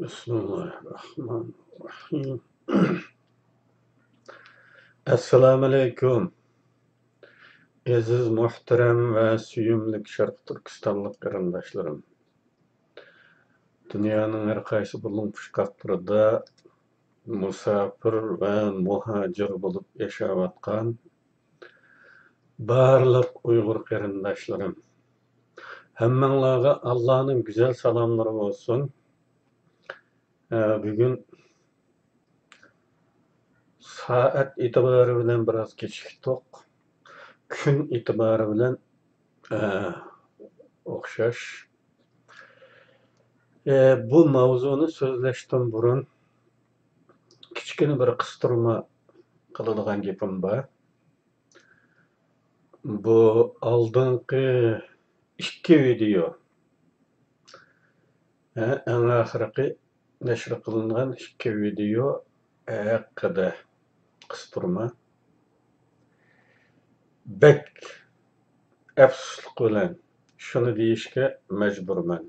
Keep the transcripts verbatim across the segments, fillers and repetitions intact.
بىسمىللاھىررەھمانىررەھىم. ئەسسالامۇئەلەيكۇم. ئەزىز، مۇھتەرەم ۋە سۆيۈملۈك شەرقىي تۈركىستانلىق قېرىنداشلىرىم. دۇنيانىڭ ھەر قايسى بۇلۇڭ پۇچقاقلىرىدا مۇساپىر ۋە مۇھاجىر بولۇپ ياشاۋاتقان بارلىق ئۇيغۇر قېرىنداشلىرىم، ھەممىڭلارغا ئاللانىڭ گۈزەل سالاملىرى بولسۇن. ئە، بۈگۈن سائەت ئېتىبارى بىلەن بىراز كېچىكتۇق. كۈن ئېتىبارى بىلەن، ئە، ئوخشاش. ئە، بۇ ماۋزۇنى سۆزلەشتىن بۇرۇن كىچىككىنە بىر قىستۇرما قىلىدىغان گېپىم بار. بۇ ئالدىنقى ئىككى ۋىدېئو، ھە، ئەڭ ئاخىرقى نەشر قىلىنغان ئىككى ۋىدېئو ھەققىدە قىستۇرما. بەك ئەپسۇسلۇق بىلەن شۇنى دېيىشكە مەجبۇرمەن.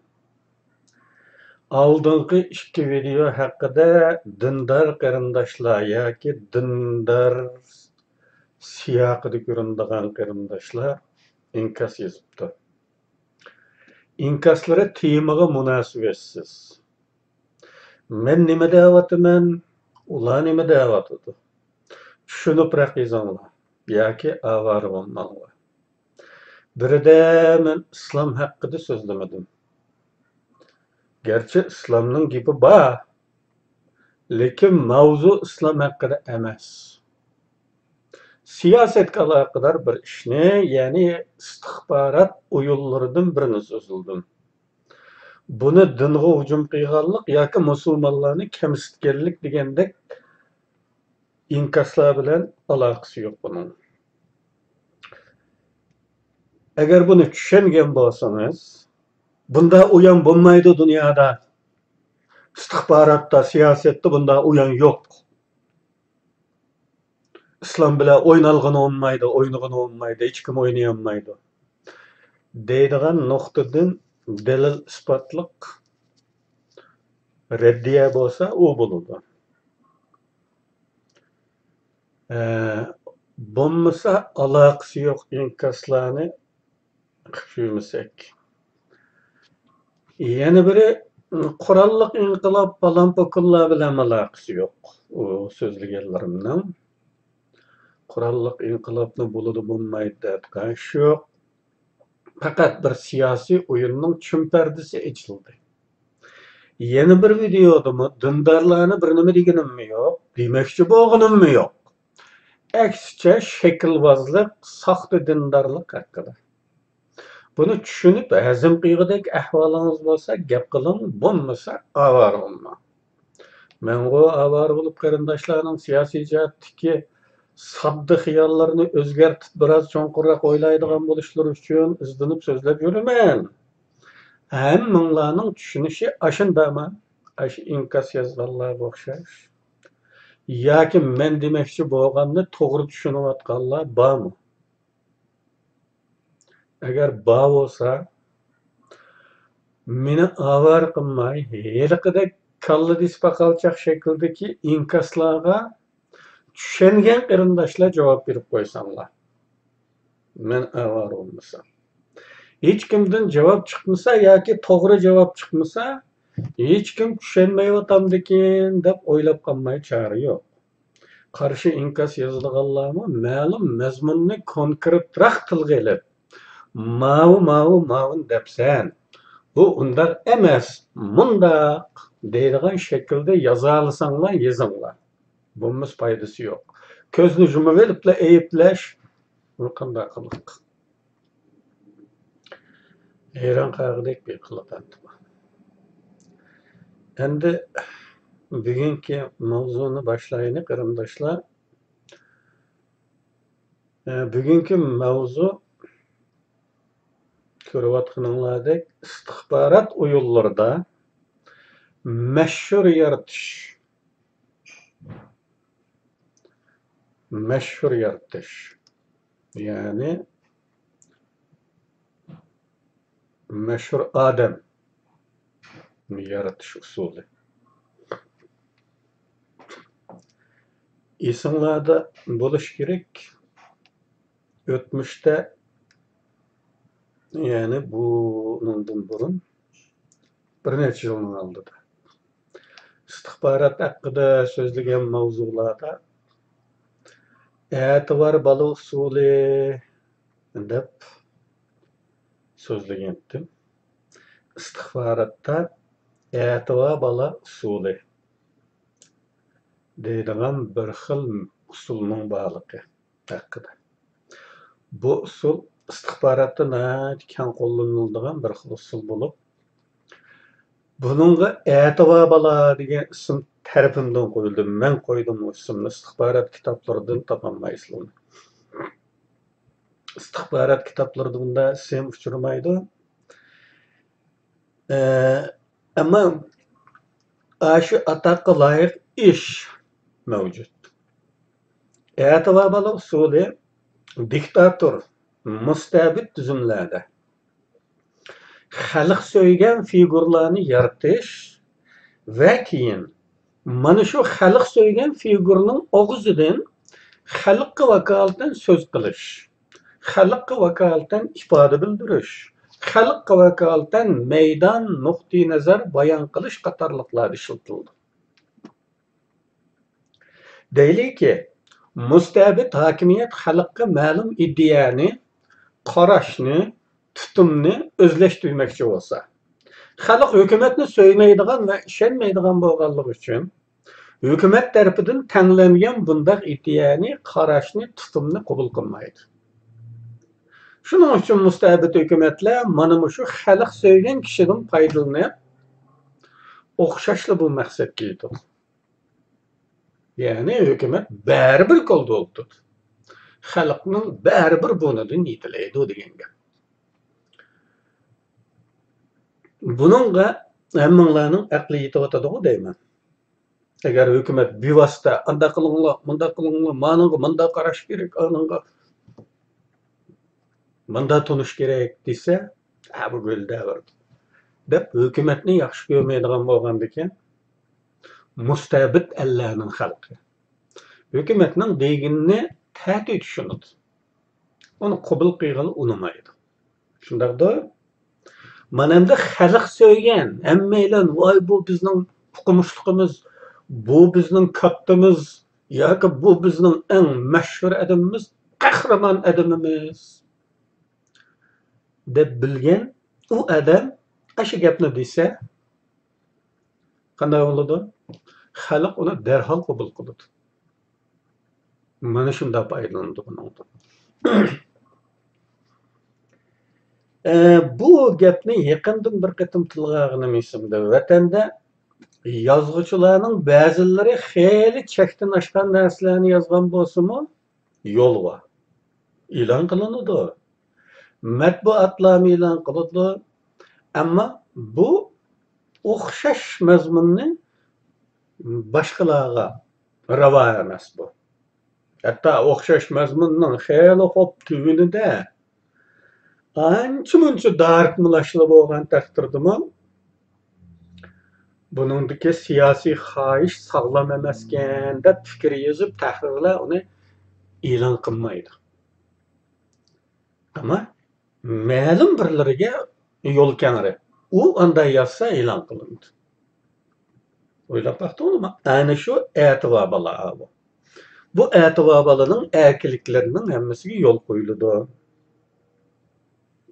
ئالدىنقى ئىككى ۋىدېئو ھەققىدە دىندار قېرىنداشلار ياكى دىندار سىياقىدا كۆرۈنىدىغان قېرىنداشلار ئىنكاس يېزىپتۇ. ئىنكاسلىرى تېمىغا مۇناسىۋەتسىز. مەن نېمە دەۋاتىمەن، ئۇلار نېمە دەۋاتىدۇ؟ چۈشىنىپرەك يېزىڭلار ياكى ئاۋارە بولماڭلار. بىرىدە مەن ئىسلام ھەققىدە سۆزلىمىدىم. گەرچە ئىسلامنىڭ گېپى بار، لېكىن ماۋزۇ ئىسلام ھەققىدە ئەمەس. سىياسەتكە ئالاقىدار بىر ئىشنى، يەنى ئىستىخبارات ئويۇنلىرىدىن بىرىنى سۆزلىدىم. بۇنى دىنغا ھۇجۇم قىلغانلىق ياكى مۇسۇلمانلارنى كەمسىتكەنلىك دېگەندەك ئىنكاسلار بىلەن ئالاقىسى يوق بۇنىڭ. ئەگەر بۇنى چۈشەنگەن بولسىڭىز، بۇنداق ئويۇن بولمايدۇ دۇنيادا. ئىستىخباراتتا، سىياسەتتە بۇنداق ئويۇن يوق. ئىسلام بىلەن ئوينالغىنى بولمايدۇ، ئوينىغىنى بولمايدۇ، ھېچكىم ئوينىيالمايدۇ دەيدىغان نۇقتىدىن دەلىل ئىسپاتلىق رەددىيە بولسا، ئۇ بولىدۇ. ئە، بولمىسا ئالاقىسى يوق ئىنكاسلارنى قىلىپ يۈرمىسەك. يەنە بىرى، قوراللىق ئىنقىلاب، پالان پوكۇنلار بىلەن ئالاقىسى يوق ئۇ سۆزلىگەنلىرىمنىڭ. قوراللىق ئىنقىلابنى بولىدۇ، بولمايدۇ دەيدىغان ئىش يوق. پەقەت بىر سىياسىي ئويۇننىڭ چۈمپەردىسى ئېچىلدى. يەنە بىر ۋىدېيودىمۇ دىندارلارنى بىر نېمە دېگىنىممۇ يوق، دېمەكچى بولغىنىممۇ يوق. ئەكسىچە شەكىلۋازلىق، ساختا دىندارلىق ھەققىدە. بۇنى چۈشىنىپ، ھەزىم قىلغۇدەك ئەھۋالىڭىز بولسا گەپ قىلىڭ، بولمىسا ئاۋارە بولماڭ. مەنغۇ ئاۋارە بولۇپ قېرىنداشلارنىڭ سىياسىي جەھەتتىكى ساددا خىياللىرىنى ئۆزگەرتىپ، بىراز چوڭقۇرراق ئويلايدىغان بولۇشلىرى ئۈچۈن ئىزدىنىپ سۆزلەپ يۈرىمەن. ھەممىڭلارنىڭ چۈشىنىشى ئاشۇنداقمۇ؟ ئاشۇ ئىنكاس يازغانلارغا ئوخشاش. ياكى مەن دېمەكچى بولغاننى توغرا چۈشىنىۋاتقانلار بارمۇ؟ ئەگەر بار بولسا، مېنى ئاۋارە قىلماي، ھېلىقىدەك كاللىدىسى پاقالچاق شەكىلدىكى ئىنكاسلارغا چۈشەنگەن قېرىنداشلار جاۋاب بېرىپ قويساڭلار. مەن ئاۋارە بولمىسام. ھېچكىمدىن جاۋاب چىقمىسا ياكى توغرا جاۋاب چىقمىسا، ھېچكىم چۈشەنمەيۋاتامدىكىن دەپ ئويلاپ قالماي چارە يوق. قارشى ئىنكاس يازىدىغانلارمۇ مەلۇم مەزمۇننى كونكرېتراق تىلغا ئېلىپ، ماۋۇ، ماۋۇ، ماۋۇنى دەپسەن، بۇ ئۇنداق ئەمەس، مۇنداق دەيدىغان شەكىلدە يازالىساڭلار يېزىڭلار. بولمىسا پايدىسى يوق. كۆزنى يۇمۇۋېلىپلا ئەيىبلەش، بۇ قانداق قىلىق؟ ھەيران قالغۇدەك بىر قىلىق ئەمدى بۇ. ئەمدى بۈگۈنكى ماۋزۇنى باشلايلى، قېرىنداشلار. ئە، بۈگۈنكى ماۋزۇ، كۆرۈۋاتقىنىڭلاردەك، ئىستىخبارات ئويۇنلىرىدا مەشھۇر يارىتىش. مەشھۇر يارىتىش. يەنى مەشھۇر ئادەم يارىتىش ئۇسۇلى. ئېسىڭلاردا بولۇشى كېرەك، ئۆتمۈشتە، يەنى بۇنىڭدىن بۇرۇن بىر نەچچە يىلنىڭ ئالدىدا ئىستىخبارات ھەققىدە سۆزلىگەن ماۋزۇلاردا ئەتىۋار بالا ئۇسۇلى دەپ سۆزلىگەنتىم. ئىستىخباراتتا ئەتىۋار بالا ئۇسۇلى دەيدىغان بىر خىل ئۇسۇلنىڭ بارلىقى ھەققىدە. بۇ ئۇسۇل ئىستىخباراتتا ناھايىتى كەڭ قوللىنىلىدىغان بىر خىل ئۇسۇل بولۇپ، بۇنىڭغا ئەتىۋار بالا دېگەن ئىسىم تەرىپىمدىن قويۇلدى. مەن قويدۇم ئۇ ئىسىمنى، ئىستىخبارات كىتابلىرىدىن تاپالمايسىلەر. ئىستىخبارات كىتابلىرىدا بۇنداق ئىسىم ئۇچرىمايدۇ. ئەمما ئاشۇ ئاتاققا لايىق ئىش مەۋجۇت. ئەتىۋار بالا ئۇسۇلى دىكتاتور، مۇستەبىت تۈزۈملەردە خەلق سۆيگەن فىگۇرىلارنى يارىتىش ۋە كېيىن مانا شۇ خەلق سۆيگەن فىگۇرىنىڭ ئاغزىدىن خەلققە ۋاكالىتەن سۆز قىلىش، خەلققە ۋاكالىتەن ئىپادە بىلدۈرۈش، خەلققە ۋاكالىتەن مەيدان، نۇقتىئىنەزەر بايان قىلىش قاتارلىقلاردا ئىشلىتىلىدۇ. دەيلىكى، مۇستەبىت ھاكىمىيەت خەلققە مەلۇم ئىدىيەنى، قاراشنى، تۇتۇمنى ئۆزلەشتۈرمەكچى بولسا، خەلق ھۆكۈمەتنى سۆيمەيدىغان ۋە ئىشەنمەيدىغان بولغانلىقى ئۈچۈن، ھۆكۈمەت تەرىپىدىن تەڭلەنگەن بۇنداق ئىدىيەنى، قاراشنى، تۇتۇمنى قوبۇل قىلمايدۇ. شۇنىڭ ئۈچۈن مۇستەبىت ھۆكۈمەتلەر مانا مۇشۇ خەلق سۆيگەن كىشىدىن پايدىلىنىپ، ئوخشاشلا بۇ مەقسەتكە يېتىدۇ. يەنى ھۆكۈمەت بەرىبىر كولدا ئولتۇرىدۇ. خەلقنىڭ بەرىبىر بۇرنىدىن يېتىلەيدۇ دېگەن گەپ. بۇنىڭغا ھەممىڭلارنىڭ ئەقلى يېتىۋاتىدىغۇ دەيمەن. ئەگەر ھۆكۈمەت بىۋاسىتە ئانداق قىلىڭلار، مۇنداق قىلىڭلار، مانىڭغا مۇنداق قاراش كېرەك، ئانىڭغا مۇنداق تونۇش كېرەك دېسە، ھە، بۇ گۈلدەۋر دەپ ھۆكۈمەتنى ياخشى كۆرمەيدىغان بولغاندىكىن، مۇستەبىت ئەللەرنىڭ خەلقى ھۆكۈمەتنىڭ دېگىنىنى تەتۈر چۈشىنىدۇ. ئۇنى قوبۇل قىلغىلى ئۇنىمايدۇ. شۇنداقتۇ؟ مانا ئەمدى خەلق سۆيگەن، ھەممەيلەن، ۋاي، بۇ بىزنىڭ ئوقۇمۇشلۇقىمىز، بۇ بىزنىڭ كاتتىمىز ياكى بۇ بىزنىڭ ئەڭ مەشھۇر ئادىمىمىز، قەھرىمان ئادىمىمىز دەپ بىلگەن ئۇ ئادەم ئاشۇ گەپنى دېسە، قانداق بولىدۇ؟ خەلق ئۇنى دەرھال قوبۇل قىلىدۇ. مانا شۇنداق پايدىلىنىدۇ بۇنىڭدىن. ئە، بۇ گەپنى يېقىندىن بىر قېتىم تىلغا ئالغىنىم ئېسىمدە، ۋەتەندە يازغۇچىلارنىڭ بەزىلىرى خېلى چەكتىن ئاشقان نەرسىلەرنى يازغان بولسىمۇ، يولۋا ئېلان قىلىنىدۇ. مەتبۇئاتلارمۇ ئېلان قىلىدۇ. ئەمما بۇ ئوخشاش مەزمۇننى باشقىلارغا راۋا ئەمەس بۇ. ھەتتا ئوخشاش مەزمۇننىڭ خېلى خوپ تۈۋىنىدە ئانچە-مۇنچە دارتمۇلاشلا بولغان تەقدىردىمۇ، بۇنىڭدىكى سىياسىي خاھىش ساغلام ئەمەسكەن دەپ پىكىر يېزىپ، تەھرىرلەر ئۇنى ئېلان قىلمايدۇ. ئەمما مەلۇم بىرلىرىگە يول كەڭرى، ئۇ ئانداق يازسا ئېلان قىلىنىدۇ. ئويلاپ باقتىڭلارمۇ؟ ئەنە شۇ ئەتىۋار بالا بۇ. بۇ ئەتىۋار بالىنىڭ ئەركىنلىكلىرىنىڭ ھەممىسىگە يول قويۇلىدۇ.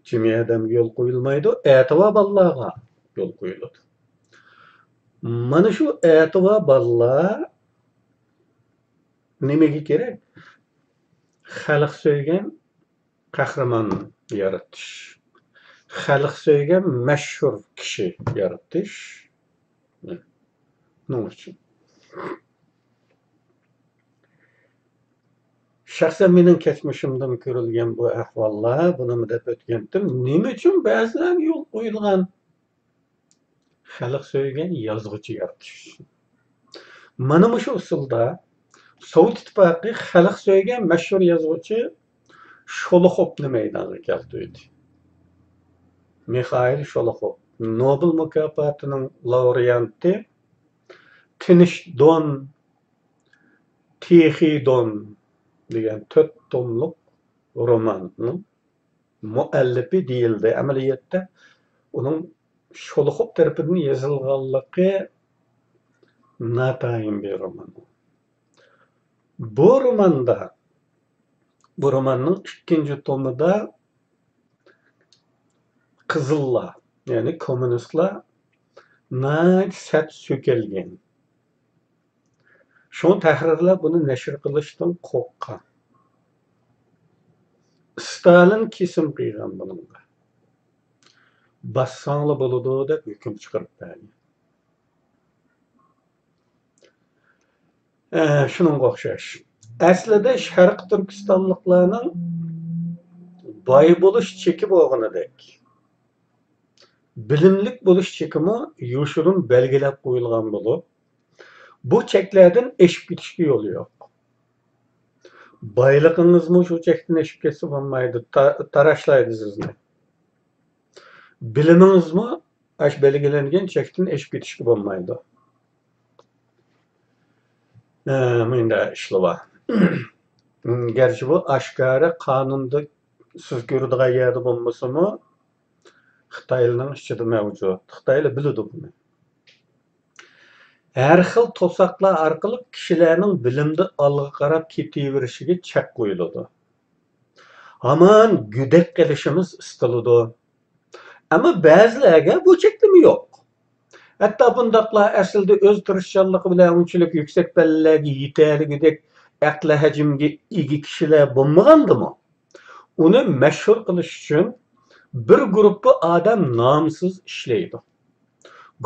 جىمى ئادەمگە يول قويۇلمايدۇ، ئەتىۋار بالىلارغا يول قويۇلىدۇ. مانا شۇ ئەتىۋار بالىلار نېمىگە كېرەك؟ خەلق سۆيگەن قەھرىمان يارىتىش، خەلق سۆيگەن مەشھۇر كىشى يارىتىش. نېمە ئۈچۈن؟ شەخسەن مېنىڭ كەچمىشىمدىن كۆرۈلگەن بۇ ئەھۋاللار، بۇنىمۇ دەپ ئۆتكەنتىم. نېمە ئۈچۈن بەزىلەرگە يول قويۇلغان؟ خەلق سۆيگەن يازغۇچى يارىتىش. مانا مۇشۇ ئۇسۇلدا سوۋېت ئىتتىپاقى خەلق سۆيگەن مەشھۇر يازغۇچى شولوخوفنى مەيدانغا كەلتۈردى. مىخائىل شولوخوف، نوبېل مۇكاپاتىنىڭ لاۋرېئاتى، تىنچ دون، تىخىي دون دېگەن تۆت توملۇق روماننىڭ مۇئەللىپى دېيىلدى. ئەمەلىيەتتە ئۇنىڭ شولوخوف تەرىپىدىن يېزىلغانلىقى ناتايىن بىر رومان. بۇ روماندا، بۇ روماننىڭ ئىككىنچى تومىدا قىزىللار، يەنى كوممۇنىستلار ناھايىتى سەت سۆكەلگەن. شۇڭا تەھرىرلەر بۇنى نەشر قىلىشتىن قورققان. ستالىن كېسىم قىلغان بۇنىڭغا. باسساڭلا بولىدۇ دەپ ھۆكۈم چىقىرىپ بەرگەن. ئە، شۇنىڭغا ئوخشاش. ئەسلىدە شەرقىي تۈركىستانلىقلارنىڭ باي بولۇش چېكى بولغىنىدەك، بىلىملىك بولۇش چېكىمۇ يوشۇرۇن بەلگىلەپ قويۇلغان بولۇپ، بۇ چەكلەردىن ئېشىپ كېتىشكە يول يوق. بايلىقىڭىزمۇ شۇ چەكتىن ئېشىپ كەتسە بولمايدۇ، تا-، تاراشلايدۇ سىزنى. بىلىمىڭىزمۇ ئاشۇ بەلگىلەنگەن چەكتىن ئېشىپ كېتىشكە بولمايدۇ. ئە، مۇنداق ئىشلار بار. گەرچە بۇ ئاشكارا قانۇندا سىز كۆرىدىغان يەردە بولمىسىمۇ، خىتايلارنىڭ ئىچىدە مەۋجۇت. خىتايلار بىلىدۇ بۇنى. ھەر خىل توساقلار ئارقىلىق كىشىلەرنىڭ بىلىمدە ئالغا قاراپ كېتىۋېرىشىگە چەك قويۇلىدۇ. ھامان گۆدەك قېلىشىمىز ئىستىلىدۇ. ئەمما بەزىلەرگە بۇ چەكلىمە يوق. ھەتتا بۇنداقلار ئەسلىدە ئۆز تىرىشچانلىقى بىلەن ئۇنچىلىك يۈكسەك پەللىلەرگە يېتەلىگۈدەك ئەقلىي ھەجىمگە ئىگە كىشىلەر بولمىغاندىمۇ، ئۇنى مەشھۇر قىلىش ئۈچۈن بىر گۇرۇپپا ئادەم نامسىز ئىشلەيدۇ.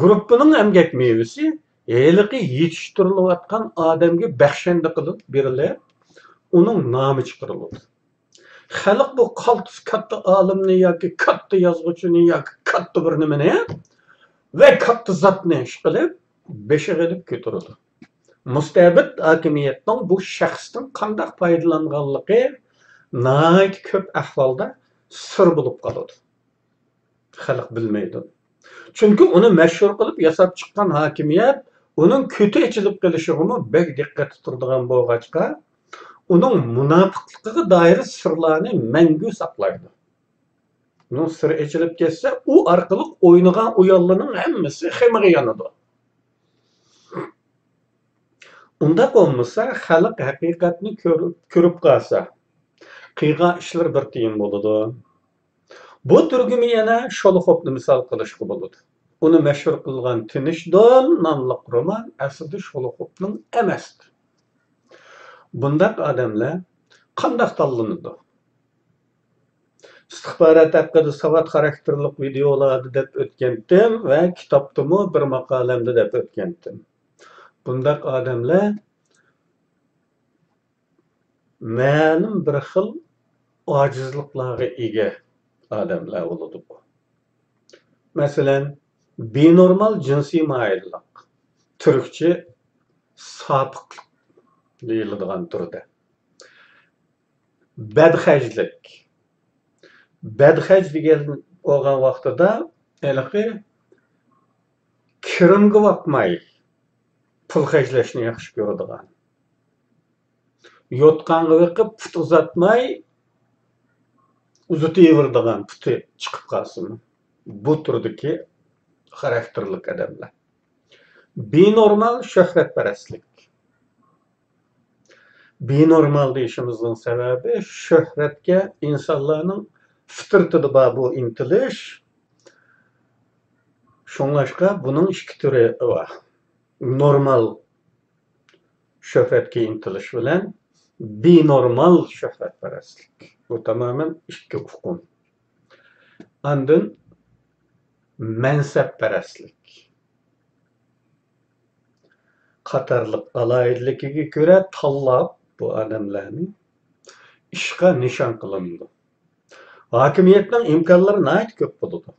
گۇرۇپپىنىڭ ئەمگەك مېۋىسى ھېلىقى يېتىشتۈرۈلۈۋاتقان ئادەمگە بەخشەندە قىلىپ بېرىلىپ، ئۇنىڭ نامى چىقىرىلىدۇ. خەلق بۇ قالتىس كاتتا ئالىمنى ياكى كاتتا يازغۇچىنى ياكى كاتتا بىر نېمىنى ۋە كاتتا زاتنى ئىشقىلىپ، بېشىغا ئېلىپ كۆتۈرىدۇ. مۇستەبىت ھاكىمىيەتنىڭ بۇ شەخستىن قانداق پايدىلانغانلىقى ناھايىتى كۆپ ئەھۋالدا سىر بولۇپ قالىدۇ. خەلق بىلمەيدۇ. چۈنكى ئۇنى مەشھۇر قىلىپ ياساپ چىققان ھاكىمىيەت ئۇنىڭ كۆتى ئېچىلىپ قېلىشىغىمۇ بەك دىققەتتە تۇرىدىغان بولغاچقا، ئۇنىڭ مۇناپىقلىقىغا دائىر سىرلارنى مەڭگۈ ساقلايدۇ. ئۇنىڭ سىرى ئېچىلىپ كەتسە، ئۇ ئارقىلىق ئوينىغان ئويۇنلىرىنىڭ ھەممىسى خېمىرغا يانىدۇ. ئۇنداق بولمىسا، خەلق ھەقىقەتنى كۆرۈپ، كۆرۈپ قالسا، قىلغان ئىشلىرى بىر تىيىن بولىدۇ. بۇ تۈرگىمۇ يەنە شولوخوفنى مىسال قىلىشقا بولىدۇ. ئۇنى مەشھۇر قىلغان تىنچ دون ناملىق رومان ئەسلىدە شولوخوفنىڭ ئەمەستى. بۇنداق ئادەملەر قانداق تاللىنىدۇ؟ ئىستىخبارات ھەققىدە ساۋات خاراكتېرلىق ۋىدېئولاردا دەپ ئۆتكەنتىم ۋە كىتابتىمۇ بىر ماقالەمدە دەپ ئۆتكەنتىم. بۇنداق ئادەملەر مەلۇم بىر خىل ئاجىزلىقلارغا ئىگە ئادەملەر بولىدۇ. مەسىلەن، بىنورمال جىنسىي مايىللىق، تۈركچە ساپىقلىق دېيىلىدىغان تۈردە. بەدخەجلىك. بەدخەج دېگەن بولغان ۋاقتىدا ھېلىقى كىرىمگە باقماي پۇل خەجلەشنى ياخشى كۆرىدىغان. يوتقانغا بېقىپ پۇت ئۇزاتماي ئۇزىتىۋېرىدىغان، پۇتى چىقىپ قالسىمۇ. بۇ تۈردىكى خاراكتېرلىك ئادەملەر. بىنورمال شۆھرەتپەرەسلىك. بىنورمال دېيىشىمىزنىڭ سەۋەبى، شۆھرەتكە ئىنسانلارنىڭ فىترىتىدە بار بۇ ئىنتىلىش. شۇڭلاشقا بۇنىڭ ئىككى تۈرى بار. نورمال شۆھرەتكە ئىنتىلىش بىلەن بىنورمال شۆھرەتپەرەسلىك. بۇ تامامەن ئىككى ئۇقۇم. ئاندىن مەنسەپپەرەسلىك قاتارلىق ئالاھىدىلىكىگە كۆرە تاللاپ، بۇ ئادەملەرنى ئىشقا نىشان قىلىنىدۇ. ھاكىمىيەتنىڭ ئىمكانلىرى ناھايىتى كۆپ بولىدۇ.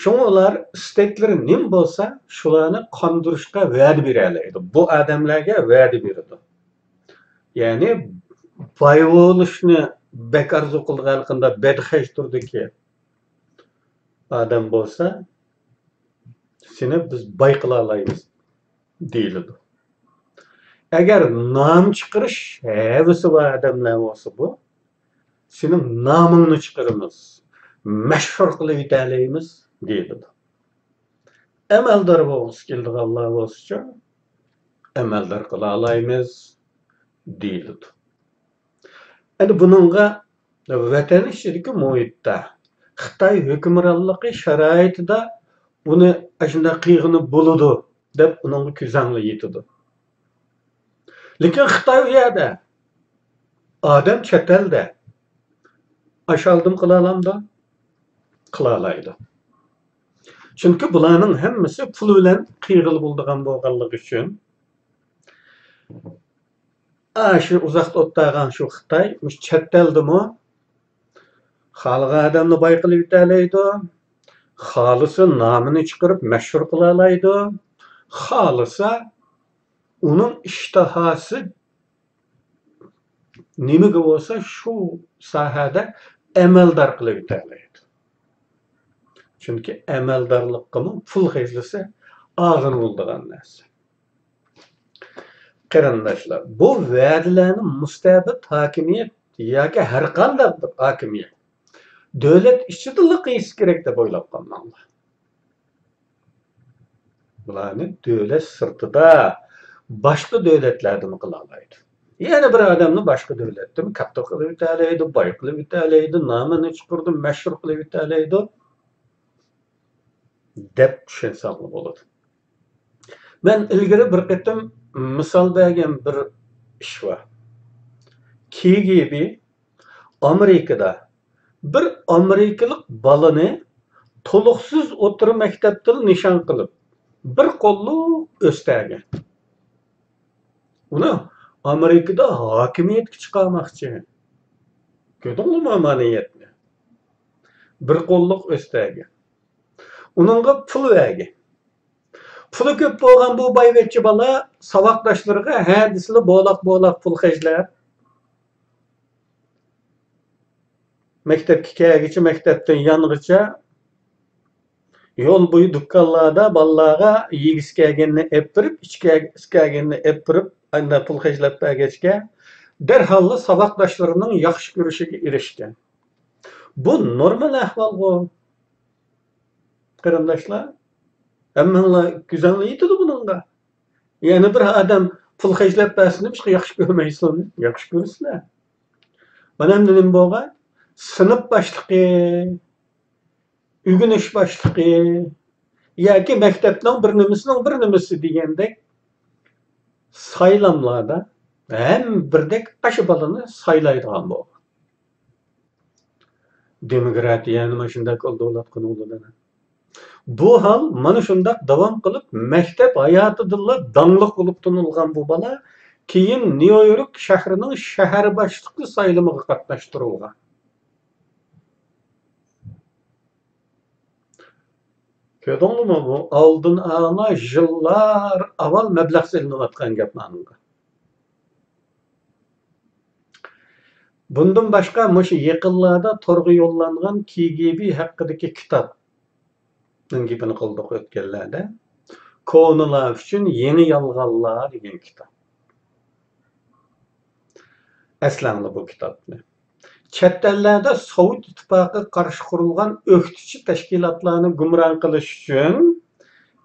شۇڭا ئۇلار ئىستەكلىرى نېمە بولسا، شۇلارنى قاندۇرۇشقا ۋەدە بېرەلەيدۇ. بۇ ئادەملەرگە ۋەدە بېرىدۇ. يەنى باي بولۇشنى بەك ئارزۇ قىلىدىغان، ھەرقانداق بەدخەج تۈردىكى ئادەم بولسا، سېنى بىز باي قىلالايمىز دېيىلىدۇ. ئەگەر نام چىقىرىش ھەۋىسى بار ئادەملەر بولسا، بۇ سېنىڭ نامىڭنى چىقىرىمىز، مەشھۇر قىلىۋېتەلەيمىز دېيىلىدۇ. ئەمەلدار بولغۇسى كېلىدىغانلار بولسىچۇ، ئەمەلدار قىلالايمىز دېيىلىدۇ. ئەنە بۇنىڭغا ۋەتەن ئىچىدىكى مۇھىتتا، خىتاي ھۆكۈمرانلىقى شارائىتىدا ئۇنى ئاشۇنداق قىلغىلى بولىدۇ دەپ ئۇنىڭغا كۆزەڭلەر يېتىدۇ. لېكىن خىتاي ئۇ يەردە، ئادەم چەت ئەلدە. ئاشۇ ئالدىم قىلالامدۇ؟ قىلالايدۇ. چۈنكى بۇلارنىڭ ھەممىسى پۇل بىلەن قىلغىلى بولىدىغان بولغانلىقى ئۈچۈن، ئاشۇ ئۇزاقتا ئولتۇرغان شۇ خىتاي مۇشۇ چەت ئەلدىمۇ خالىغان ئادەمنى باي قىلىۋېتەلەيدۇ، خالىسا نامىنى چىقىرىپ مەشھۇر قىلالايدۇ، خالىسا ئۇنىڭ ئىشتىھاسى نېمىگە بولسا شۇ ساھەدە ئەمەلدار قىلىۋېتەلەيدۇ. چۈنكى ئەمەلدارلىققىمۇ پۇل خەجلىسە ئالغىلى بولىدىغان نەرسە. قېرىنداشلار، بۇ ۋەدىلەرنى مۇستەبىت ھاكىمىيەت ياكى ھەرقانداق بىر ھاكىمىيەت دۆلەت ئىچىدىلا قىلسا كېرەك دەپ ئويلاپ قالماڭلار. بۇلارنى دۆلەت سىرتىدا، باشقا دۆلەتلەردىمۇ قىلالايدۇ. يەنە بىر ئادەمنى باشقا دۆلەتتىمۇ كاتتا قىلىۋېتەلەيدۇ، باي قىلىۋېتەلەيدۇ، نامىنى چىقىرىدۇ، مەشھۇر قىلىۋېتەلەيدۇ دەپ چۈشەنسەڭلار بولىدۇ. مەن ئىلگىرى بىر قېتىم مىسال بەرگەن بىر ئىش بار. كى جى بى ئامېرىكىدا بىر ئامېرىكىلىق بالىنى تولۇقسىز ئوتتۇرا مەكتەپتىن نىشان قىلىپ، بىر قوللۇق ئۆستەگەن. ئۇنى ئامېرىكىدا ھاكىمىيەتكە چىقارماقچى. كۆردۈڭلارمۇ ئامانىيەتنى؟ بىر قوللۇق ئۆستەگەن. ئۇنىڭغا پۇل بەرگەن. پۇلى كۆپ بولغان بۇ بايۋەچچە بالا ساۋاقداشلىرىغا ھە دېسىلا بولاق-بولاق پۇل خەجلەپ، مەكتەپكە كەلگۈچە، مەكتەپتىن يانغىچە يول بويى دۇكانلاردا بالىلارغا يېگۈسى كەلگەننى ئېلىپ بېرىپ، ئىچكۈسى كەلگەننى ئېلىپ بېرىپ، ئانداق پۇل خەجلەپ بەرگەچكە، دەرھاللا ساۋاقداشلىرىنىڭ ياخشى كۆرۈشىگە ئېرىشكەن. بۇ نورمال ئەھۋالغۇ، قېرىنداشلار. ھەممىڭلار كۆزۈڭلار يېتىدۇ بۇنىڭغا. يەنە بىر ئادەم پۇل خەجلەپ بەرسىلا، بىر ياخشى كۆرمەيسىلەر، ياخشى كۆرىسىلەر. مانا ئەمدى نېمە بولغان؟ سىنىپ باشلىقى، ئۆگىنىش باشلىقى ياكى مەكتەپنىڭ بىر نېمىسىنىڭ بىر نېمىسى دېگەندەك سايلاملاردا ھەممە بىردەك ئاشۇ بالىنى سايلايدىغان بولغان. دېموكراتىيەنى مانا شۇنداق قىلدى ئۇلار. بۇ ھال مانا شۇنداق داۋام قىلىپ، مەكتەپ ھاياتىدىلا داڭلىق بولۇپ تونۇلغان بۇ بالا كېيىن نيۇ يورك شەھىرىنىڭ شەھەر باشلىقى سايلىمىغا قاتناشتۇرۇلغان. كۆردۈڭلارمۇ بۇ ئالدىن ئالا يىللار ئاۋۋال مەبلەغ سېلىنىۋاتقان گەپ مانىڭغا. بۇندىن باشقا مۇشۇ يېقىنلاردا تورغا يوللانغان كى جى بى ھەققىدىكى كىتابنىڭ گېپىنى قىلدۇق ئۆتكەنلەردە. كونىلار ئۈچۈن يېڭى يالغانلار دېگەن كىتاب. ئەسلەڭلار بۇ كىتابنى. چەت ئەللەردە سوۋېت ئىتتىپاقىغا قارشى قۇرۇلغان ئۆكتىچى تەشكىلاتلارنى گۇمران قىلىش ئۈچۈن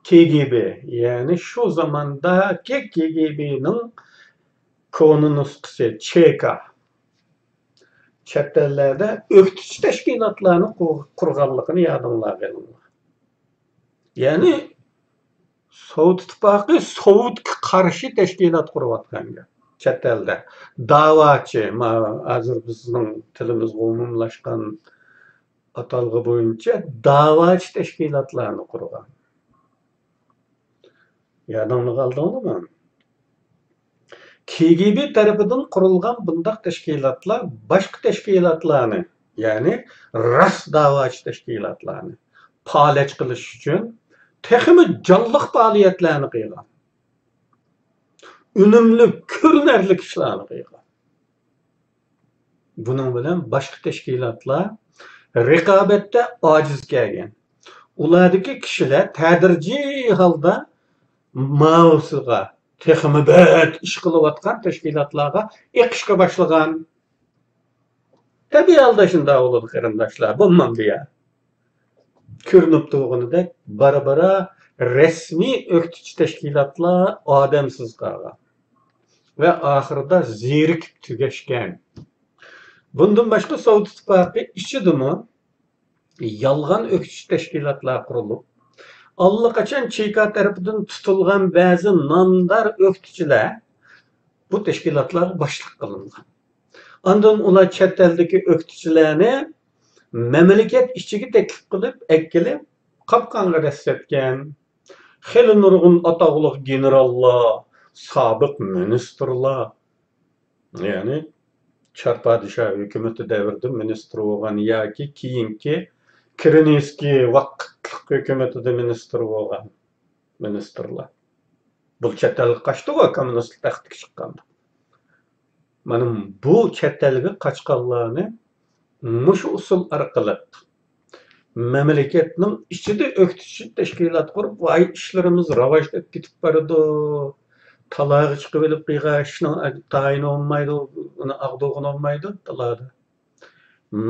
كى جى بى، يەنى شۇ زاماندىكى كى جى بىنىڭ كونا نۇسخىسى چېكا چەت ئەللەردە ئۆكتىچى تەشكىلاتلارنى قۇر-، قۇرغانلىقىنى يادىڭلارغا ئېلىڭلار. يەنى سوۋېت ئىتتىپاقى سوۋېتقا قارشى تەشكىلات قۇرۇۋاتقان گەپ. چەت ئەلدە داۋاچى، ما-، ھازىر بىزنىڭ تىلىمىزغا ئومۇملاشقان ئاتالغۇ بويىچە داۋاچى تەشكىلاتلارنى قۇرغان. يادىڭلارغا ئالدىڭلارمۇ؟ كى جى بى تەرىپىدىن قۇرۇلغان بۇنداق تەشكىلاتلار باشقا تەشكىلاتلارنى، يەنى راست داۋاچى تەشكىلاتلارنى پالەچ قىلىش ئۈچۈن تېخىمۇ جانلىق پائالىيەتلەرنى قىلغان. ئۈنۈملۈك، كۆرۈنەرلىك ئىشلارنى قىلغان. بۇنىڭ بىلەن باشقا تەشكىلاتلار رىقابەتتە ئاجىز كەلگەن. ئۇلاردىكى كىشىلەر تەدرىجىي ھالدا مائوسىغا، تېخىمۇ بەك ئىش قىلىۋاتقان تەشكىلاتلارغا ئېقىشقا باشلىغان. تەبىئىي ھالدا شۇنداق بولىدۇ، قېرىنداشلار، بولمامدۇ يا؟ كۆرۈنۈپ تۇرغىنىدەك، بارا-بارا رەسمىي ئۆكتىچى تەشكىلاتلار ئادەمسىز قالغان ۋە ئاخىرىدا زېرىكىپ تۈگەشكەن. بۇندىن باشقا، سوۋېت ئىتتىپاقى ئىچىدىمۇ يالغان ئۆكتىچى تەشكىلاتلار قۇرۇلۇپ، ئاللىقاچان چېكا تەرىپىدىن تۇتۇلغان بەزى نامدار ئۆكتىچىلەر بۇ تەشكىلاتلارغا باشلىق قىلىنغان. ئاندىن ئۇلار چەت ئەلدىكى ئۆكتىچىلەرنى مەملىكەت ئىچىگە تەكلىپ قىلىپ ئەكېلىپ، قاپقانغا دەسسەتكەن. خېلى نۇرغۇن ئاتاقلىق گېنېراللار، سابىق مىنىستىرلار، يەنى چار پادىشاھ ھۆكۈمىتى دەۋرىدە مىنىستىر بولغان ياكى كېيىنكى كىرىنسكىي ۋاقىتلىق ھۆكۈمىتىدە مىنىستىر بولغان مىنىستىرلار. بۇ چەت ئەلگە قاچتىغۇ، كوممۇنىستلىق تەختكە چىققاندا. مانا بۇ چەت ئەلگە قاچقانلارنى مۇشۇ ئۇسۇل ئارقىلىق مەملىكەتنىڭ ئىچىدە ئۆكتىچى تەشكىلات قۇرۇپ، ۋاي، ئىشلىرىمىز راۋاجلاپ كېتىپ بارىدۇ، تالاغا چىقىۋېلىپ قىلغان ئىشنىڭ تايىنى بولمايدۇ، ئۇنى ئاغدۇرغىنى بولمايدۇ تالادا.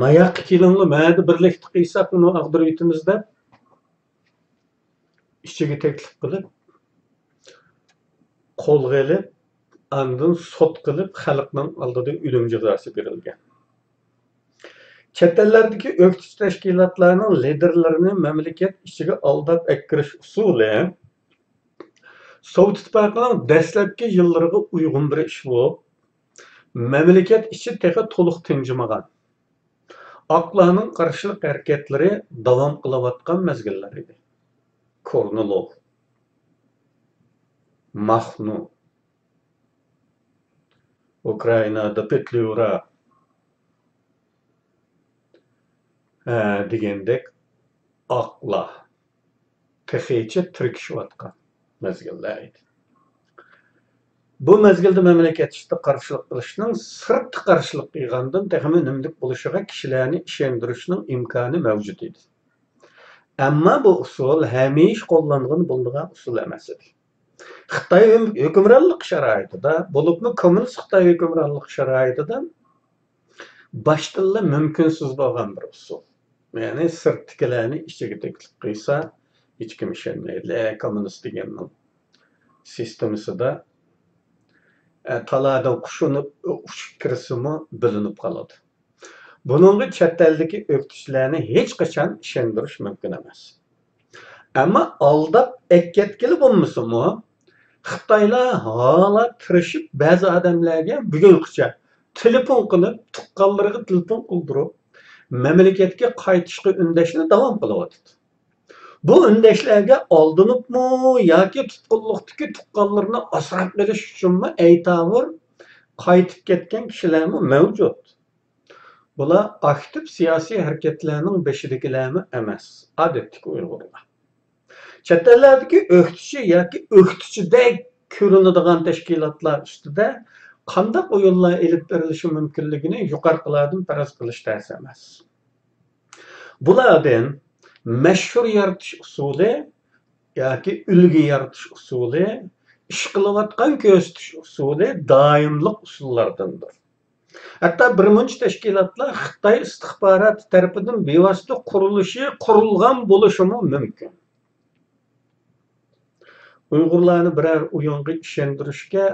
ماياققا كېلىڭلار، مەدە بىرلىكتە قىلساق ئۇنى ئاغدۇرۇۋېتىمىز دەپ، ئىچىگە تەكلىپ قىلىپ، قولغا ئېلىپ، ئاندىن سوت قىلىپ، خەلقنىڭ ئالدىدا ئۆلۈم جازاسى بېرىلگەن. چەت ئەللەردىكى ئۆكتىچى تەشكىلاتلارنىڭ لىدىرلىرىنى مەملىكەت ئىچىگە ئالداپ ئەكىرىش ئۇسۇلى سوۋېت ئىتتىپاقىنىڭ دەسلەپكى يىللىرىغا ئۇيغۇن بىر ئىش بولۇپ، مەملىكەت ئىچى تېخى تولۇق تىنجىمىغان. ئاقلارنىڭ قارشىلىق ھەرىكەتلىرى داۋام قىلىۋاتقان مەزگىللەر ئىدى. كورنىلوف، ماخنۇ، ئۇكرائىنادا پېتليۇرا، ھە، دېگەندەك ئاقلار تېخىچە تىركىشىۋاتقان مەزگىللەر ئىدى. بۇ مەزگىلدە مەملىكەت ئىچىدە قارشىلىق قىلىشنىڭ سىرتتا قارشىلىق قىلغاندىن تېخىمۇ ئۈنۈملۈك بولۇشىغا كىشىلەرنى ئىشەندۈرۈشنىڭ ئىمكانى مەۋجۇت ئىدى. ئەمما بۇ ئۇسۇل ھەمىشە قوللانغىلى بولىدىغان ئۇسۇل ئەمەس ئىدى. خىتاي ھۆكۈمرانلىق شارائىتىدا، بولۇپمۇ كوممۇنىست خىتاي ھۆكۈمرانلىق شارائىتىدا باشتىنلا مۇمكىنسىز بولغان بىر ئۇسۇل. يەنى سىرتتىكىلەرنى ئىچىگە تەكلىپ قىلسا، ھېچكىم ئىشەنمەيدۇ. ئە، كوممۇنىست دېگەننىڭ سىستېمىسىدا، ئە، تالادىن قۇش ئۇنۇپ، ئۇچۇپ كىرسىمۇ بىلىنىپ قالىدۇ. بۇنىڭغا چەت ئەلدىكى ئۆكتىچىلەرنى ھېچقاچان ئىشەندۈرۈش مۇمكىن ئەمەس. ئەمما ئالداپ ئەكەتكىلى بولمىسىمۇ، خىتايلار ھالا تىرىشىپ بەزى ئادەملەرگە بۈگۈنگىچە تېلېفون قىلىپ، تۇغقانلىرىغا تېلېفون قىلدۇرۇپ، مەملىكەتكە قايتىشقا ئۈندەشنى داۋام قىلىۋاتىدۇ. بۇ ئۈندەشلەرگە ئالدىنىپمۇ ياكى تۇتقۇنلۇقتىكى تۇغقانلىرىنى ئاسراپ قېلىش ئۈچۈنمۇ ئەيتاۋۇر قايتىپ كەتكەن كىشىلەرمۇ مەۋجۇت. بۇلار ئاكتىپ سىياسىي ھەرىكەتلەرنىڭ بېشىدىكىلەرمۇ ئەمەس، ئادەتتىكى ئۇيغۇرلار. چەت ئەللەردىكى ئۆكتىچى ياكى ئۆكتىچىدەك كۆرۈنىدىغان تەشكىلاتلار ئۈستىدە قانداق ئويۇنلار ئېلىپ بېرىلىشى مۇمكىنلىكىنى يۇقىرىقىلاردىن پەرەز قىلىش تەس ئەمەس. بۇلاردىن مەشھۇر يارىتىش ئۇسۇلى ياكى ئۈلگە يارىتىش ئۇسۇلى، ئىش قىلىۋاتقان كۆرسىتىش ئۇسۇلى دائىملىق ئۇسۇللاردىندۇر. ھەتتا بىرمۇنچە تەشكىلاتلار خىتاي ئىستىخباراتى تەرىپىدىن بىۋاسىتە قۇرۇلۇشى، قۇرۇلغان بولۇشىمۇ مۇمكىن. ئۇيغۇرلارنى بىرەر ئويۇنغا ئىشەندۈرۈشكە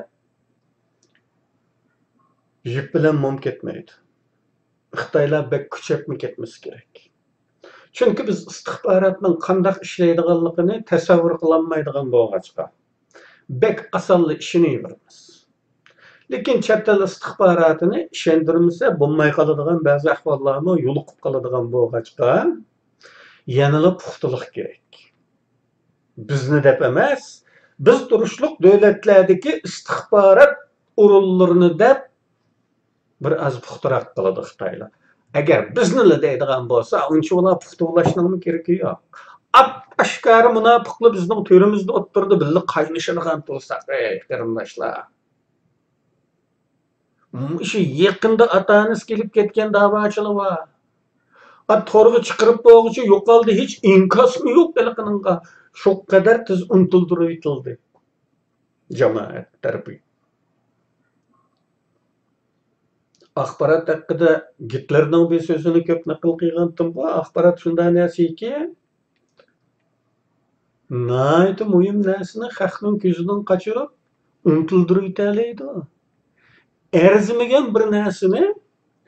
يىپ بىلەن موم كەتمەيدۇ. خىتايلار بەك كۈچەپمۇ كەتمىسە كېرەك. چۈنكى بىز ئىستىخباراتنىڭ قانداق ئىشلەيدىغانلىقىنى تەسەۋۋۇر قىلالمايدىغان بولغاچقا، بەك ئاسانلا ئىشىنىۋېرىمىز. لېكىن چەت ئەل ئىستىخباراتىنى ئىشەندۈرمىسە بولماي قالىدىغان بەزى ئەھۋاللارمۇ يولۇقۇپ قالىدىغان بولغاچقا، يەنىلا پۇختىلىق كېرەك. بىزنى دەپ ئەمەس، بىز تۇرۇشلۇق دۆلەتلەردىكى ئىستىخبارات ئورۇنلىرىنى دەپ بىر ئاز پۇختىراق قىلىدۇ خىتايلار. ئەگەر بىزنىلا دەيدىغان بولسا، ئۇنچىۋالا پۇختا بولۇشنىڭمۇ كېرىكى يوق. ئاپئاشكارا مۇناپىقلار بىزنىڭ تۆرىمىزدە ئولتۇرىدۇ، بىللە قاينىشىدىغان تۇرساق، ئەي قېرىنداشلار. مۇشۇ يېقىندا ئاتا-ئانىسى كېلىپ كەتكەن داۋاچىلار بار. ئا، تورغا چىقىرىپ بولغۇچە يوقالدى، ھېچ ئىنكاسمۇ يوق ھېلىقىنىڭغا. شۇ قەدەر تېز ئۇنتۇلدۇرۇۋېتىلدى. جامائەت تەرىپى. ئاخبارات ھەققىدە گىتلېرنىڭ بىر سۆزىنى كۆپ نەقىل قىلغانتىمغۇ، ئاخبارات شۇنداق نەرسىكى، ناھايىتى مۇھىم نەرسىنى خەقنىڭ كۆزىدىن قاچۇرۇپ، ئۇنتۇلدۇرۇۋېتەلەيدۇ. ئەرزىمىگەن بىر نەرسىنى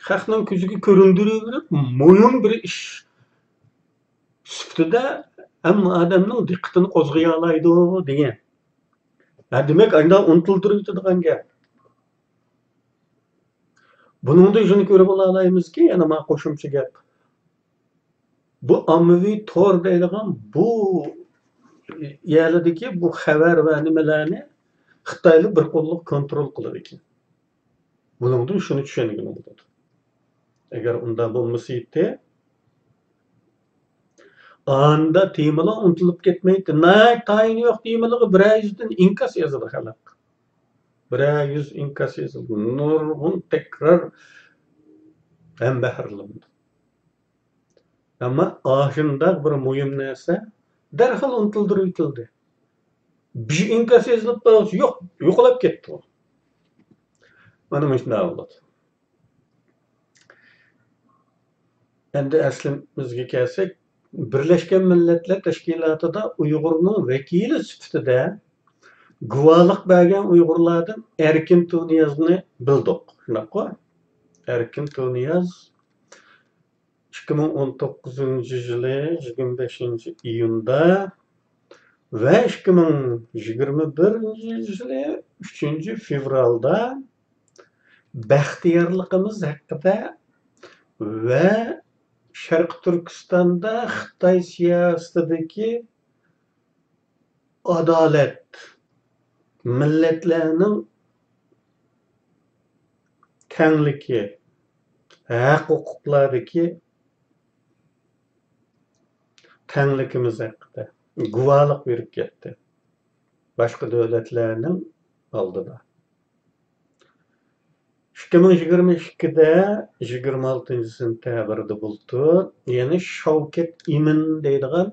خەقنىڭ كۆزىگە كۆرۈندۈرۈۋېرىپ، مۇھىم بىر ئىش سۈپىتىدە ھەممە ئادەمنىڭ دىققىتىنى قوزغىيالايدۇ دېگەن. ھە، دېمەك، ئانداق ئۇنتۇلدۇرۇۋېتىدىغان گەپ. بۇنىڭدىن شۇنى كۆرۈپ ئالالايمىزكى، يەنە مانا قوشۇمچە گەپ. بۇ ئاممىۋى تور دەيدىغان بۇ يەرلىدىكى بۇ خەۋەر ۋە نېمىلەرنى خىتايلار بىر قوللۇق كونترول قىلىدىكەن. بۇنىڭدىن شۇنى چۈشەنگىلى بولىدۇ. ئەگەر ئۇنداق بولمىسىدى، ئاندا تېمىلار ئۇنتۇلۇپ كەتمەيتتى. ناھايىتى تايىنى يوق تېمىلارغا بىرەر يۈزدىن ئىنكاس يازىدۇ خەلق. بىرەر يۈز ئىنكاس يېزىلدى. نۇرغۇن تەكرار ھەمبەھىرلىنىدۇ. ئەمما ئاشۇنداق بىر مۇھىم نەرسە دەرھال ئۇنتۇلدۇرۇۋېتىلدى. بىر ئىنكاس يېزىلىپ قالسا، يوق، يوقىلاپ كەتتى ئۇ. مانا مۇشۇنداق بولىدۇ. ئەمدى ئەسلىمىزگە كەلسەك، بىرلەشكەن مىللەتلەر تەشكىلاتىدا ئۇيغۇرنىڭ ۋەكىلى سۈپىتىدە گۇۋاھلىق بەرگەن ئۇيغۇرلاردىن ئەركىن تۇنىيازنى بىلدۇق. شۇنداققۇ؟ ئەركىن تۇنىياز ئىككى مىڭ ئون توققۇزىنچى يىلى يىگىرمە بەشىنچى ئىيۇندا ۋە ئىككى مىڭ يىگىرمە بىرىنچى يىلى ئۈچىنچى فېۋرالدا بەختىيارلىقىمىز ھەققىدە ۋە شەرقىي تۈركىستاندا خىتاي سىياسىتىدىكى ئادالەت، مىللەتلەرنىڭ تەڭلىكى، ھەق-ھوقۇقلاردىكى تەڭلىكىمىز ھەققىدە گۇۋاھلىق بېرىپ كەتتى باشقا دۆلەتلەرنىڭ ئالدىدا. ئىككى مىڭ يىگىرمە ئىككىدە يىگىرمە ئالتىنچى سېنتەبىردە بۇلتۇر يەنە شاۋكەت ئىمىن دەيدىغان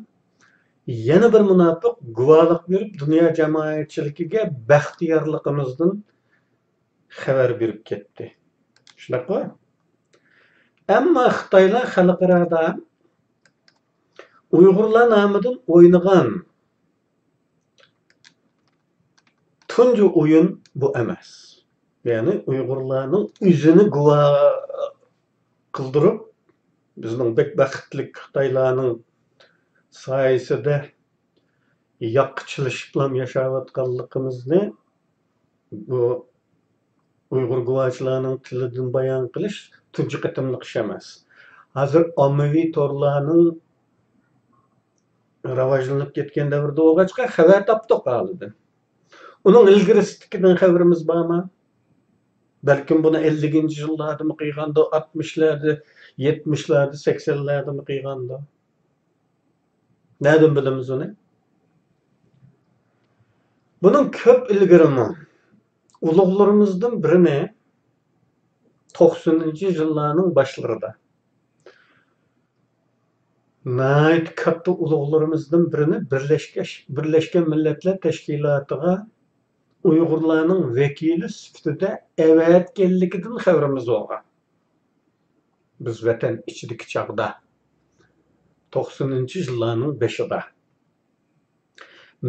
يەنە بىر مۇناپىق گۇۋاھلىق بېرىپ، دۇنيا جامائەتچىلىكىگە بەختىيارلىقىمىزدىن خەۋەر بېرىپ كەتتى. شۇنداققۇ؟ ئەمما خىتايلار خەلقئارادا ئۇيغۇرلار نامىدىن ئوينىغان تۇنجى ئويۇن بۇ ئەمەس. يەنى ئۇيغۇرلارنىڭ ئۆزىنى گۇۋا قىلدۇرۇپ، بىزنىڭ بەك بەختلىك خىتايلارنىڭ سايىسىدە ياغقا چىلىشىپلام ياشاۋاتقانلىقىمىزنى بۇ ئۇيغۇر گۇۋاچىلارنىڭ تىلىدىن بايان قىلىش تۇنجى قېتىملىق ئىش ئەمەس. ھازىر ئاممىۋى تورلارنىڭ راۋاجلىنىپ كەتكەن دەۋرىدە بولغاچقا، خەۋەر تاپتۇق ھالىدىن. ئۇنىڭ ئىلگىرىسىدىكىدىن خەۋىرىمىز بارمۇ؟ بەلكىم بۇنى ئەللىكىنچى يىللاردىمۇ قىلغاندۇ، ئاتمىشلاردا، يەتمىشلاردا، سەكسەنلەردىمۇ قىلغاندۇ. نەدىن بىلىمىز ئۇنى؟ بۇنىڭ كۆپ ئىلگىرىمۇ ئۇلۇغلىرىمىزدىن بىرىنى توقسىنىنچى يىللارنىڭ باشلىرىدا ناھايىتى كاتتا ئۇلۇغلىرىمىزدىن بىرىنى بىرلەشكەن، بىرلەشكەن مىللەتلەر تەشكىلاتىغا ئۇيغۇرلارنىڭ ۋەكىلى سۈپىتىدە ئەۋەتكەنلىكىدىن خەۋىرىمىز بولغان. بىز ۋەتەن ئىچىدىكى چاغدا، توقسىنىنچى يىللارنىڭ بېشىدا،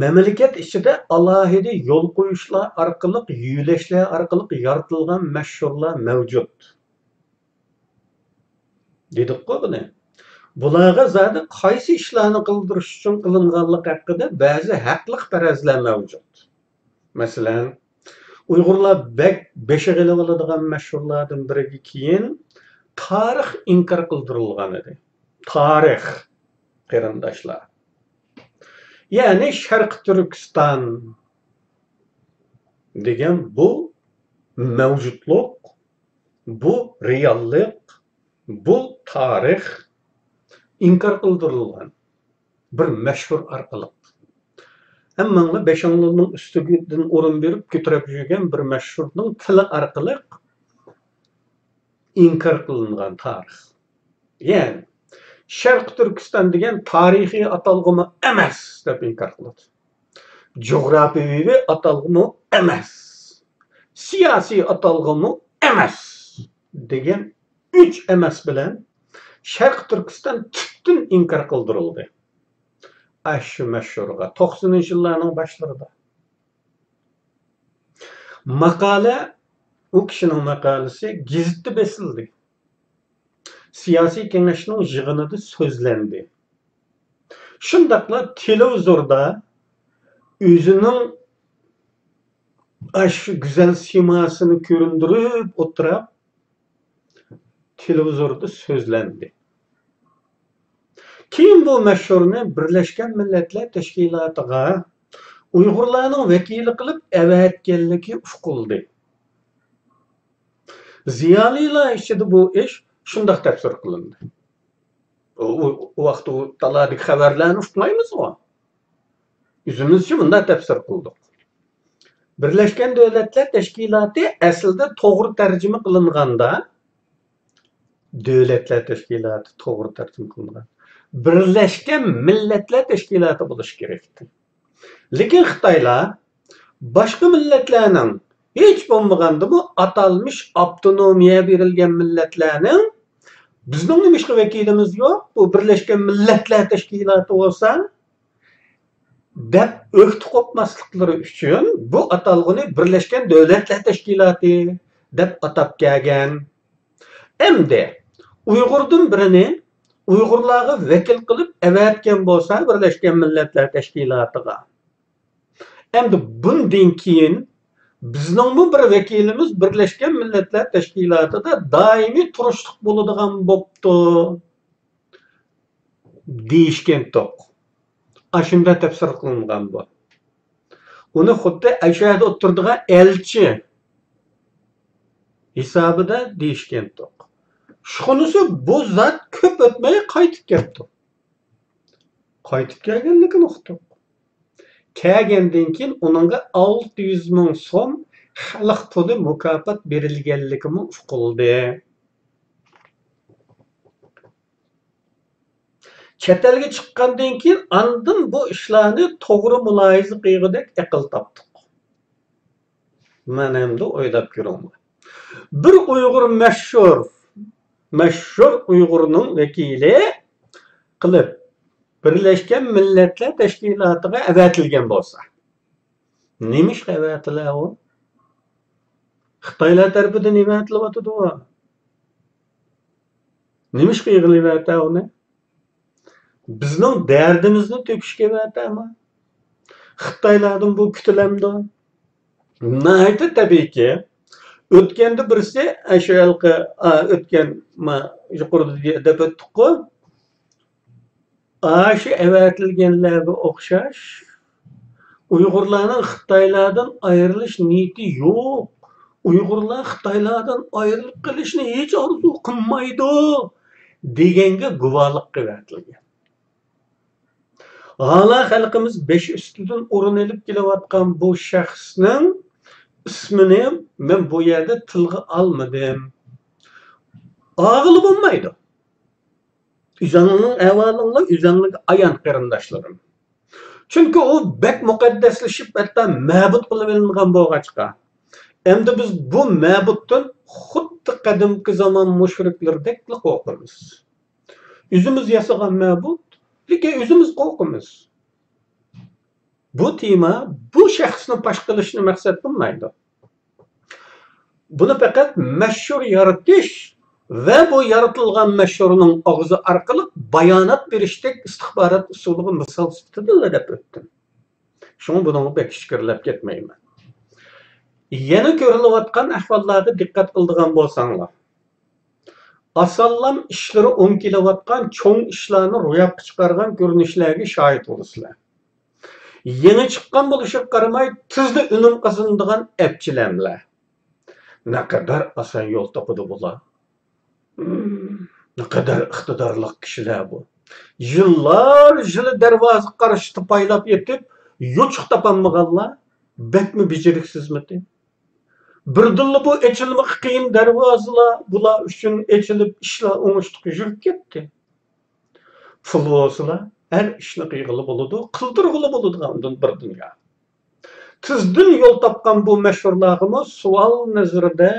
مەملىكەت ئىچىدە ئالاھىدە يول قويۇشلار ئارقىلىق، يۆلەشلەر ئارقىلىق يارىتىلغان مەشھۇرلار مەۋجۇت. دېدۇققۇ بۇنى. بۇلارغا زادى قايسى ئىشلارنى قىلدۇرۇش ئۈچۈن قىلىنغانلىقى ھەققىدە بەزى ھەقلىق پەرەزلەر مەۋجۇت. مەسىلەن، ئۇيغۇرلار بەك بېشىغا ئېلىۋالىدىغان مەشھۇرلاردىن بىرىگە كېيىن تارىخ ئىنكار قىلدۇرۇلغان ئىدى. تارىخ، قېرىنداشلار. يەنى شەرقىي تۈركىستان دېگەن بۇ مەۋجۇتلۇق، بۇ رېئاللىق، بۇ تارىخ ئىنكار قىلدۇرۇلغان بىر مەشھۇر ئارقىلىق. ھەممەڭلار بېشىڭلارنىڭ ئۈستىدىن ئورۇن بېرىپ كۆتۈرۈپ يۈرگەن بىر مەشھۇرنىڭ تىلى ئارقىلىق ئىنكار قىلىنغان تارىخ. يەنى، شەرقىي تۈركىستان دېگەن تارىخىي ئاتالغۇمۇ ئەمەس، دەپ ئىنكار قىلىدۇ. جۇغراپىيەۋى ئاتالغۇمۇ ئەمەس، سىياسىي ئاتالغۇمۇ ئەمەس دېگەن ئۈچ ئەمەس بىلەن شەرقىي تۈركىستان تۈپتىن ئىنكار قىلدۇرۇلدى. ئاشۇ مەشھۇرغا توقسىنىنچى يىللارنىڭ باشلىرىدا ماقالە، ئۇ كىشىنىڭ ماقالىسى گېزىتتە بېسىلدى. سىياسىي كېڭەشنىڭ يىغىنىدا سۆزلەندى. شۇنداقلا تېلېۋىزوردا ئۆزىنىڭ ئاشۇ گۈزەل سىيماسىنى كۆرۈندۈرۈپ ئولتۇرۇپ، تېلېۋىزوردا سۆزلەندى. كېيىن بۇ مەشھۇرنى بىرلەشكەن مىللەتلەر تەشكىلاتىغا ئۇيغۇرلارنىڭ ۋەكىلى قىلىپ ئەۋەتكەنلىكى ئۇقۇلدى. زىيالىيلار ئىچىدە بۇ ئىش شۇنداق تەپسىر قىلىندى. ئۇ، ئۇ، ئۇ ۋاقىتتا ئۇ تالادىكى خەۋەرلەرنى ئۇقمايمىزغۇ. ئۆزىمىزچە مۇنداق تەپسىر قىلدۇق. بىرلەشكەن دۆلەتلەر تەشكىلاتى ئەسلىدە توغرا تەرجىمە قىلىنغاندا، دۆلەتلەر تەشكىلاتى توغرا تەرجىمە قىلىنغان، بىرلەشكەن مىللەتلەر تەشكىلاتى بولۇشى كېرەكتى. لېكىن خىتايلار باشقا مىللەتلەرنىڭ ھېچ بولمىغاندىمۇ ئاتالمىش ئاپتونومىيە بېرىلگەن مىللەتلەرنىڭ، بىزنىڭ نېمىشقا ۋەكىلىمىز يوق، بۇ بىرلەشكەن مىللەتلەر تەشكىلاتى بولسا، دەپ ئۆكتە قوپماسلىقلىرى ئۈچۈن بۇ ئاتالغۇنى بىرلەشكەن دۆلەتلەر تەشكىلاتى دەپ ئاتاپ كەلگەن. ئەمدى ئۇيغۇردىن بىرىنى ئۇيغۇرلارغا ۋەكىل قىلىپ ئەۋەتكەن بولسا بىرلەشكەن مىللەتلەر تەشكىلاتىغا، ئەمدى بۇندىن كېيىن بىزنىڭمۇ بىر ۋەكىلىمىز بىرلەشكەن مىللەتلەر تەشكىلاتىدا دائىمىي تۇرۇشلۇق بولىدىغان بوپتۇ دېيىشكەنتۇق. ئاشۇنداق تەپسىر قىلىنغان بۇ. ئۇنى خۇددى ئەشۇ يەردە ئولتۇرىدىغان ئەلچى ھېسابىدا دېيىشكەنتۇق. شۇنىسى، بۇ زات كۆپ ئۆتمەي قايتىپ كەپتۇ. قايتىپ كەلگەنلىكىنى ئۇقتۇق. كەلگەندىن كېيىن ئۇنىڭغا ئالتە يۈز مىڭ سوم خەلق پۇلى مۇكاپات بېرىلگەنلىكىمۇ ئۇقۇلدى. چەت ئەلگە چىققاندىن كېيىن ئاندىن بۇ ئىشلارنى توغرا مۇلاھىزە قىلغۇدەك ئەقىل تاپتۇق. مانا ئەمدى ئويلاپ كۆرۈڭلار. بىر ئۇيغۇر مەشھۇر، مەشھۇر ئۇيغۇرنىڭ ۋەكىلى قىلىپ بىرلەشكەن مىللەتلەر تەشكىلاتىغا ئەۋەتىلگەن بولسا، نېمىشقا ئەۋەتىلە ئۇ؟ خىتايلار تەرىپىدىن ئەۋەتىلىۋاتىدۇ ئۇ. نېمىشقا يىغىلىۋەتە ئۇنى؟ بىزنىڭ دەردىمىزنى تۆكۈشكە ئەۋەتەما؟ خىتايلاردىن بۇ كۈتۈلەمدۇ؟ ناھايىتى تەبىئىيكى، ئۆتكەندە بىرسى، ئە، شۇ ھېلىقى، ئا، ئۆتكەن، ما، يۇقىرىدا دەپ ئۆتتۇققۇ، ئاشۇ ئەۋەتىلگەنلەرگە ئوخشاش، ئۇيغۇرلارنىڭ خىتايلاردىن ئايرىلىش نىيىتى يوق، ئۇيغۇرلار خىتايلاردىن ئايرىلىپ قېلىشنى ھېچ ئارزۇ قىلمايدۇ، دېگەنگە گۇۋاھلىق قىلىۋېتىلگەن. ھالا خەلقىمىز بېشى ئۈستىدىن ئورۇن ئېلىپ كېلىۋاتقان بۇ شەخسنىڭ ئىسمىنى مەن بۇ يەردە تىلغا ئالمىدىم. ئالغىلى بولمايدۇ. ئۆزۈڭنىڭ ئەھۋالىڭلار ئۆزۈڭلارگە ئايان، قېرىنداشلىرىم. چۈنكى ئۇ بەك مۇقەددەسلىشىپ، ھەتتا مەبۇد قىلىۋېلىنغان بولغاچقا، ئەمدى بىز بۇ مەبۇدتىن خۇددى قەدىمكى زامان مۇشرىكلىرىدەكلا قورقىمىز. ئۆزىمىز ياسىغان مەبۇد، لېكىن ئۆزىمىز قورقىمىز. بۇ تېما بۇ شەخسنى پاش قىلىشنى مەقسەت قىلمايدۇ. بۇنى پەقەت مەشھۇر يارىتىش ۋە بۇ يارىتىلغان مەشھۇرنىڭ ئاغزى ئارقىلىق بايانات بېرىشتەك ئىستىخبارات ئۇسۇلىغا مىسال سۈپىتىدىلا دەپ ئۆتتۈم. شۇڭا بۇنىڭغا بەك ئىچكىرىلەپ كەتمەيمەن. يەنە كۆرۈلۈۋاتقان ئەھۋاللارغا دىققەت قىلىدىغان بولساڭلار، ئاسانلام ئىشلىرى ئوڭ كېلىۋاتقان چوڭ ئىشلارنى روياپقا چىقارغان كۆرۈنۈشلەرگە شاھىت بولىسىلەر. يېڭى چىققان بولۇشىغا قارىماي، تېزلا ئۈنۈم قازىنىدىغان ئەپچىلەملەر. نەقەدەر ئاسان يول تاپىدۇ بۇلار. نەقەدەر ئىقتىدارلىق كىشىلەر بۇ. يىللار يىلى دەرۋازا قارشىسىدا پايلاپ يېتىپ، يوچۇق تاپالمىغانلار بەكمۇ بېجىرىكسىزمىتى؟ بىردىنلا بۇ ئېچىلمىقى قىيىن دەرۋازىلار بۇلار ئۈچۈن ئېچىلىپ، ئىشلار ئوڭۇشلۇق يۈرۈپ كەتتى. پۇل بولسىلا، ھەر ئىشنى قىلغىلى بولىدۇ، قىلدۇرغىلى بولىدىغاندىن بىر دۇنيا. تېزدىن يول تاپقان بۇ مەشھۇرلارغىمۇ سوئال نەزىرىدە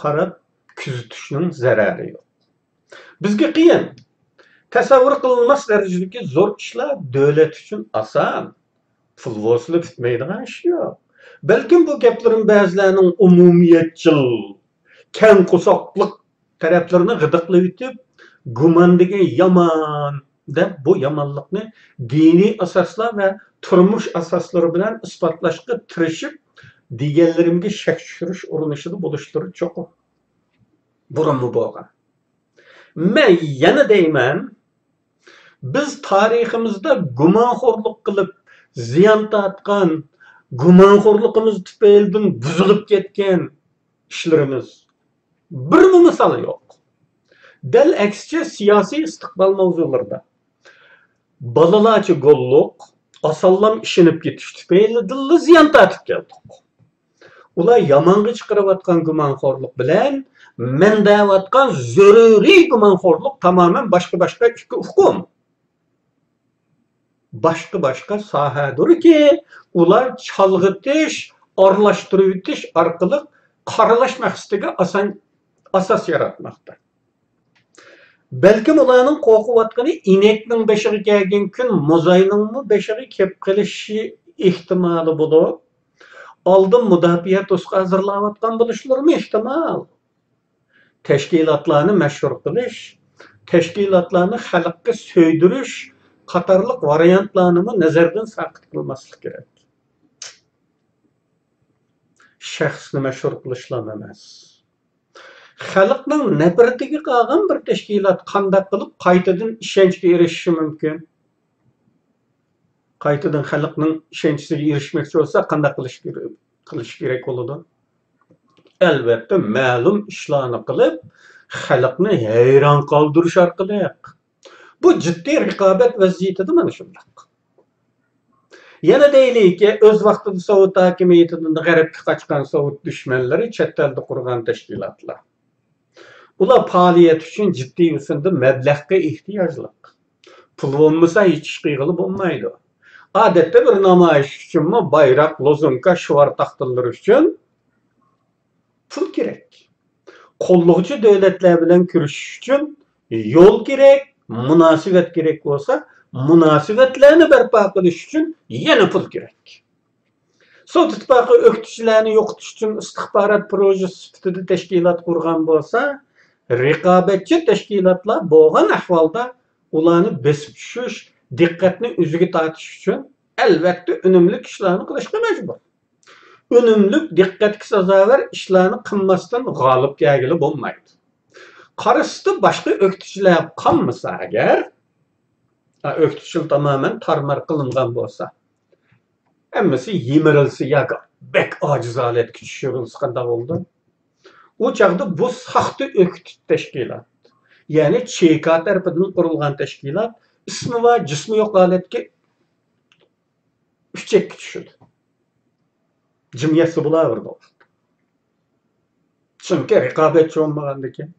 قاراپ كۆزىتىشنىڭ زەرەرى يوق. بىزگە قىيىن، تەسەۋۋۇر قىلىنماس دەرىجىدىكى زور ئىشلار دۆلەت ئۈچۈن ئاسان. پۇل بولسىلا پۈتمەيدىغان ئىش يوق. بەلكىم بۇ گەپلىرىم بەزىلەرنىڭ ئومۇمىيەتچىل، كەڭ قورساقلىق تەرەپلىرىنى غىدىقلىۋېتىپ، گۇمان دېگەن يامان دەپ، بۇ يامانلىقنى دىنىي ئاساسلار ۋە تۇرمۇش ئاساسلىرى بىلەن ئىسپاتلاشقا تىرىشىپ، دېگەنلىرىمگە شەك چۈشۈرۈش ئۇرۇنۇشىدا بولۇشلىرى چوقۇم. بۇرۇنمۇ بولغان. مەن يەنە دەيمەن، بىز تارىخىمىزدا گۇمانخورلۇق قىلىپ زىيان تارتقان، گۇمانخورلۇقىمىز تۈپەيلىدىن بۇزۇلۇپ كەتكەن ئىشلىرىمىز بىرمۇ مىسال يوق. دەل ئەكسىچە، سىياسىي ئىستىقبال ماۋزۇلىرىدا بالىلارچە گوللۇق، ئاسانلام ئىشىنىپ كېتىش تۈپەيلىدىنلا زىيان تارتىپ كەلدۇق. ئۇلار يامانغا چىقىرىۋاتقان گۇمانخورلۇق بىلەن مەن دەۋاتقان زۆرۈرىي گۇمانخورلۇق تامامەن باشقا-باشقا ئىككى ئۇقۇم. باشقا-باشقا ساھەدۇركى، ئۇلار چالغىتىش، ئارىلاشتۇرۇۋېتىش ئارقىلىق قارىلاش مەقسىتىگە ئاسان، ئاساس ياراتماقتا. بەلكىم ئۇلارنىڭ قورقۇۋاتقىنى ئىنەكنىڭ بېشىغا كەلگەن كۈن موزاينىڭمۇ بېشىغا كېلىپ قېلىشى ئېھتىمالى بولۇپ، ئالدىن مۇداپىئە توسۇقى ھازىرلاۋاتقان بولۇشلىرىمۇ ئېھتىمال. تەشكىلاتلارنى مەشھۇر قىلىش، تەشكىلاتلارنى خەلققە سۆيدۈرۈش قاتارلىق ۋارىيانتلارنىمۇ نەزەردىن ساقىت قىلماسلىق كېرەك. شەخسنى مەشھۇر قىلىشلام ئەمەس. خەلقنىڭ نەپرىتىگە قالغان بىر تەشكىلات قانداق قىلىپ قايتىدىن ئىشەنچكە ئېرىشىشى مۇمكىن؟ قايتىدىن خەلقنىڭ ئىشەنچىسىگە ئېرىشمەكچى بولسا، قانداق قىلىش كېرەك، قىلىش كېرەك بولىدۇ؟ ئەلۋەتتە، مەلۇم ئىشلارنى قىلىپ، خەلقنى ھەيران قالدۇرۇش ئارقىلىق. بۇ جىددىي رىقابەت ۋەزىيىتىدە مانا شۇنداق. يەنە دەيلىكى، ئۆز ۋاقتىدا سوۋېت ھاكىمىيىتىدىن غەربكە قاچقان سوۋېت دۈشمەنلىرى چەت ئەلدە قۇرغان تەشكىلاتلار. ئۇلار پائالىيەت ئۈچۈن جىددىي ئۆسۈمدە مەبلەغقە ئېھتىياجلىق. پۇل بولمىسا، ھېچ ئىش قىلغىلى بولمايدۇ. ئادەتتە بىر نامايىش ئۈچۈنمۇ بايراق، لوزۇنكا، شوئار تاختىلىرى ئۈچۈن پۇل كېرەك. قوللىغۇچى دۆلەتلەر بىلەن كۆرۈشۈش ئۈچۈن يول كېرەك، مۇناسىۋەت كېرەك بولسا، مۇناسىۋەتلەرنى بەرپا قىلىش ئۈچۈن يەنە پۇل كېرەك. سوۋېت ئىتتىپاقى ئۆكتىچىلەرنى يوقىتىش ئۈچۈن ئىستىخبارات پروژېسى سۈپىتىدە تەشكىلات قۇرغان بولسا، رىقابەتچى تەشكىلاتلار بولغان ئەھۋالدا ئۇلارنى بېسىپ چۈشۈش، دىققەتنى ئۆزىگە تارتىش ئۈچۈن، ئەلۋەتتە، ئۈنۈملۈك ئىشلارنى قىلىشقا مەجبۇر. ئۈنۈملۈك، دىققەتكە سازاۋەر ئىشلارنى قىلماستىن غالىب كەلگىلى بولمايدۇ. قارىسىدا باشقا ئۆكتىچىلەر قالمىسا ئەگەر، ئا، ئۆكتىچىل تامامەن تارمار قىلىنغان بولسا، ھەممىسى يىمىرىلسا ياكى بەك ئاجىز ھالەتكە چۈشۈرۈلسە قانداق بولىدۇ؟ ئۇ چاغدا بۇ ساختا ئۆكتىچى تەشكىلات، يەنى چېكا تەرىپىدىن قۇرۇلغان تەشكىلات ئىسمى بار، جىسمى يوق ھالەتكە ئۈچەككە چۈشىدۇ. جىم يەتسە بولاۋېرىدۇ. چۈنكى رىقابەتچى بولمىغاندىكىن